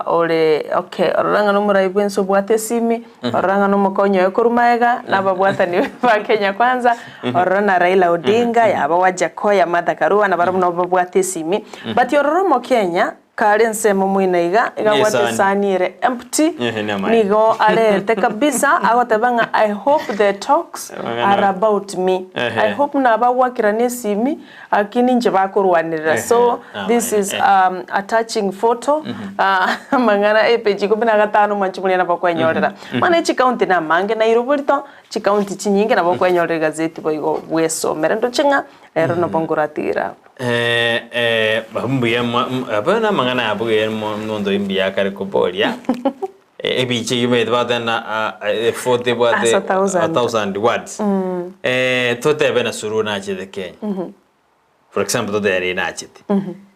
ore okay, orora ng'a nomorai bwense obwate esimi, Orora ng'a nomokonyi oye korwa magega, na ababwatani ba Kenya Kwanza, orora na Raila Odinga, yaba Wajackoyah, Martha Karua, nabarabwo nabo babwate esimi. But orora omokenya kare ensemo moino iga, iga abwate Esani. esani ere empty, Ehe, namaene. nigo arete kabisa, agoteba ng'a I hope the talks are about me. Ehe. I hope nabagwakerana esimi, Lakini inche bakorwanerera. So this is um, a touching photo amang'ana epeji ikomi na gatano mwanche moria nabo okwenyorera. Bono echikaunti namange Nairobi to chikaunti chinyinge nabo okwenyorera egazeti boigo bwesomere ndoche ng'a rero nabo nkoratigere abwo. Mbuya abana amang'ana aya buya omonto mbuya akare koboria. Ebicha eyio omanyete bagoteba efoto ebwate Ase a thousand. a thousand words. Totebe na Suluhu nachete Kenya. For example totebe riria nachete.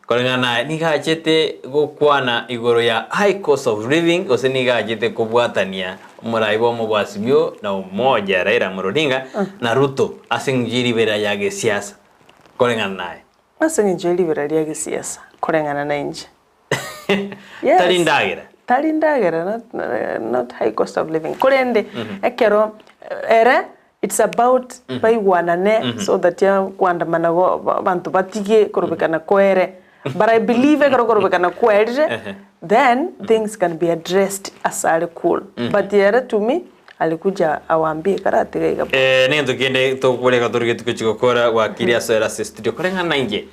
Koreng'ana naye nigo achete gokwana igoro ya high cost of living gose nigo achete kobwatania omorai bwa omobwasibio na umoja Raila Amolo Odinga na Ruto ase eng'encho ye ribera ya gesiasa koreng'ana naye. Ase eng'encho ye ribera ria gesiasa koreng'ana na inche. Yes. Tari ndagera. Tari ndagera not, not high cost of living. Korende ekero ere it's about baigwanane so that ya koandamana go abanto batige korobekana koere. But I believe ekero korobekana kwerire then things can be addressed asare cool. But ere to me alikuja awambie karatiga iga. Eh, nento kende tokoreka torigeti gochi gokora gwakire ase ase studio koreng'ana inche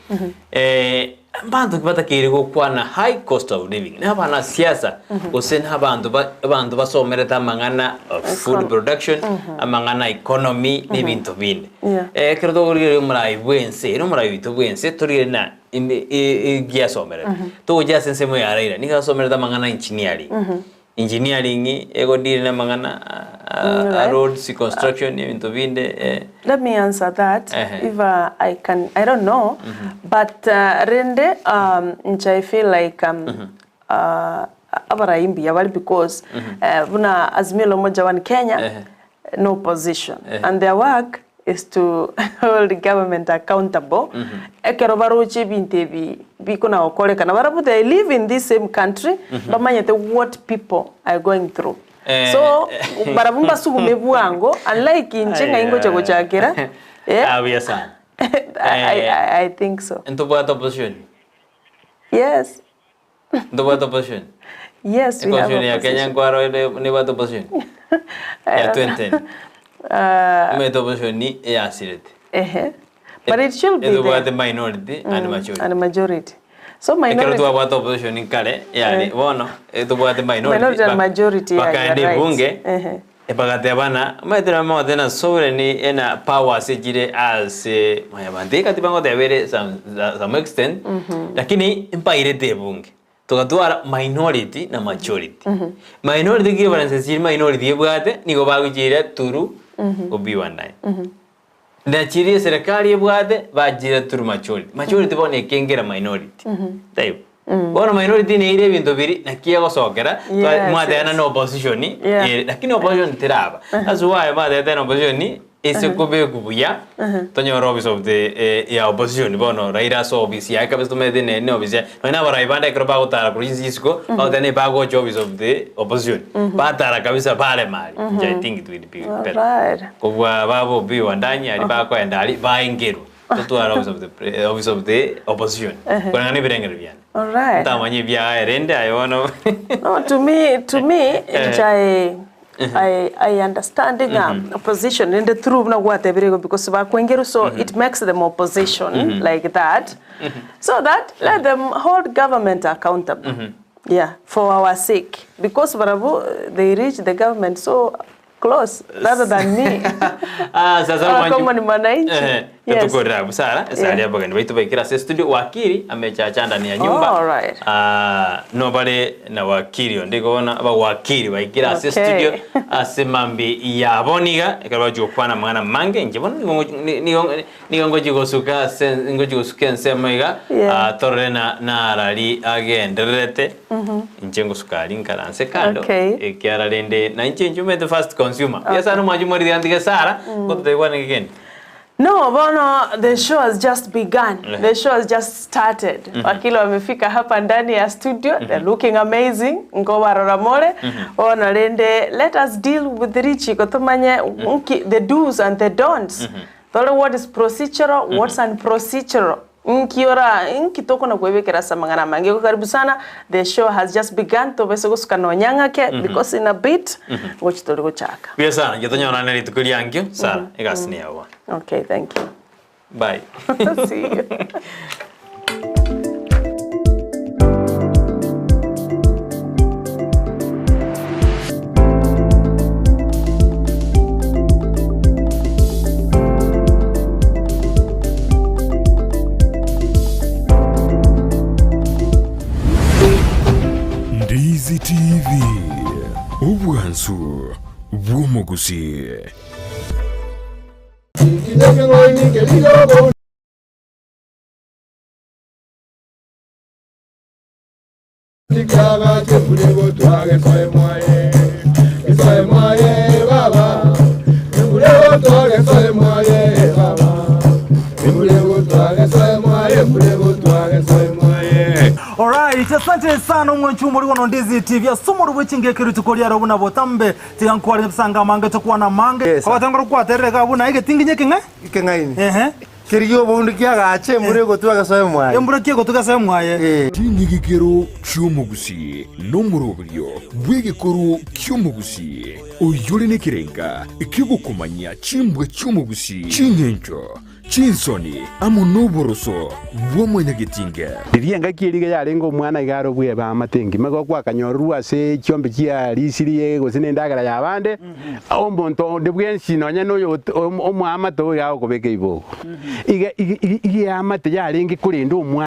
eh, Mbanto ki batakeire gokwana high cost of living? Nabanasiasa gose nabanto ba abanto basomerete amang'ana of food production, amang'ana economy na ebinto binde. Yeah. Ekero tokorigereria omorai bwense, ere omorai oito bwense torigereria na ime eki asomerete. Togochia ase ensemo ya Raila, nigo asomerete amang'ana engineering. Engineering ego deal na amang'ana a Right. roads, construction, ebinto binde eh. Let me answer that Ehe. if I can I don't know but rende inche I feel like abarai mbuya bare because buna Azimio la Umoja One Kenya Ehe. no opposition Ehe. and their work is to hold government accountable ekero baroche ebinto ebi bikona gokorekana barabwo they live in this same country bamanyete what people are going through Eh. so barabwo mbasugume bwango unlike inche ng'ai ngocha gochakera eh, Ah, buya sana. I, I, I think so Ntobwate opposition. yes Ntobwate opposition. yes we have Constitution ya Kenya opposition. nkwarore nebwate opposition. I Ya don't know. 2010. Omanyete opposition eyasirete. Ehe. But it should be Etobwate there. minority and majority. And majority. So Ekero minority twabwate opposition nkare yari bono etobwate minority Minority and bak- majority, yeah, bakaenda you are right. ebunge Ehe. bagatebana omanyete nabo bagoteba na sovereign ena powers echire ase mwanyabanto ekatiba ngoteba ere some some extent lakini mpairete ebunge togatwara minority na majority. Minority equivalence chiri minority ebwate nigo bagochiira through Obiwa Wandayi. Nachiria eserekari ebwate bachire through majority. Majority bono ekengera minority. Taibo. Bono minority neire ebinto biri naki egosokera Yes, mwatebana yes. na opposition Yeah. ere lakini opposition teraba. That's why batete na opposition ase kobekwa buya tonyore office of the eh, ya opposition bono Raila ase office yaye kabisa tomanyete ne ne office yaye. Nonye na abarai bande ekero bagotara korwa chinse chisiko bagoteba ne bagocha office of the opposition. Batara kabisa barema aria. Inche I think it will be better. Alright. Kobua baba Opiyo Wandanyi aria bakoenda aria baengerwa totware office of the pre- office of the opposition koreng'ana na ebirengererio biane. Alright. Ntamanya ebiaye rende aye bono No, to me, to me, inche I, I, I understand ng'a opposition rende through buna gwatebire igo because bakwengerwa so it makes them opposition like that so that let them hold government accountable yeah for our sake because barabwo they reach the government so close rather than me Ah, sasa Our mwanju- common mwananchi. Eh, Yes. tukorera busara esari Yeah. abageni baitu baikire ase studio wakiri amechacha ndani ya nyumba Oh, alright. Ah, no bare na wakiri onde kobona abawakiri baikire ase Okay. studio ase mambi yabo niga ekero bachi gokwana amang'ana mange inche bono nigo ngochi- ni- nigo nigo ngochi gosuka ase ngochi gosuka ensemo iga Yeah. ah, torore na narari agendererete inche ngosuka aria nkaranse kando Okay. ekiara rende na inche inche omanyete first consumer yes ano mwanchi morire antige Sarah ngototebi kwane kende No, bono, the show has just begun. The show has just started. Wakili wamefika hapa ndani ya studio. They're looking amazing. Ngoba roramore. Bono rende, let us deal with Richiko tumanye nki the do's and the don'ts. Tole what is procedural, what's unprocedural. Nkiora nkitoko na kuibikira samangana mange. Kwa Karibu sana. The show has just begun. Tobese gusuka nonyang'ake because in a bit gochi tuli guchaka. Buya sana inche tonyorane rituko riankio Sarah egasi niya bono. Okay, thank you. Bye. See you. Ndizi TV, obwansu bw'omogusi. Alright, asante sana omwanchi omori bono Ndizi TV ase omori bwe chingeke rituko riaro buna botambe tiga nkware ebisanga amange tokwana amange Yes, sir. obatangora kwaterere iga buna egetingi nyekeng'e Ekeng'aini. ehe Kerigia oboundu kiagache embura egotwa egesoe mwaye. embura ki egotwa egesoe mwaye Eh. Ching'igikero chi'omogusi nomoroberio bw'egekoro ki'omogusi oyore nekerenga kiogokomanya chimbwa chi'omogusi ching'encho chinsoni amo noboroso bw'omonyagetinga. Riria engaki eria iga yarenge omwana iga are obweba amate engima, igo gwakanyororwa ase echiombe chiarisirie gose na endagera ya abande, omonto onde bwensi nonye na oyo ot- omo- omoamate oyo iga agokobeka ibogo. Iga iga iga eamate yarenge korenda omwana.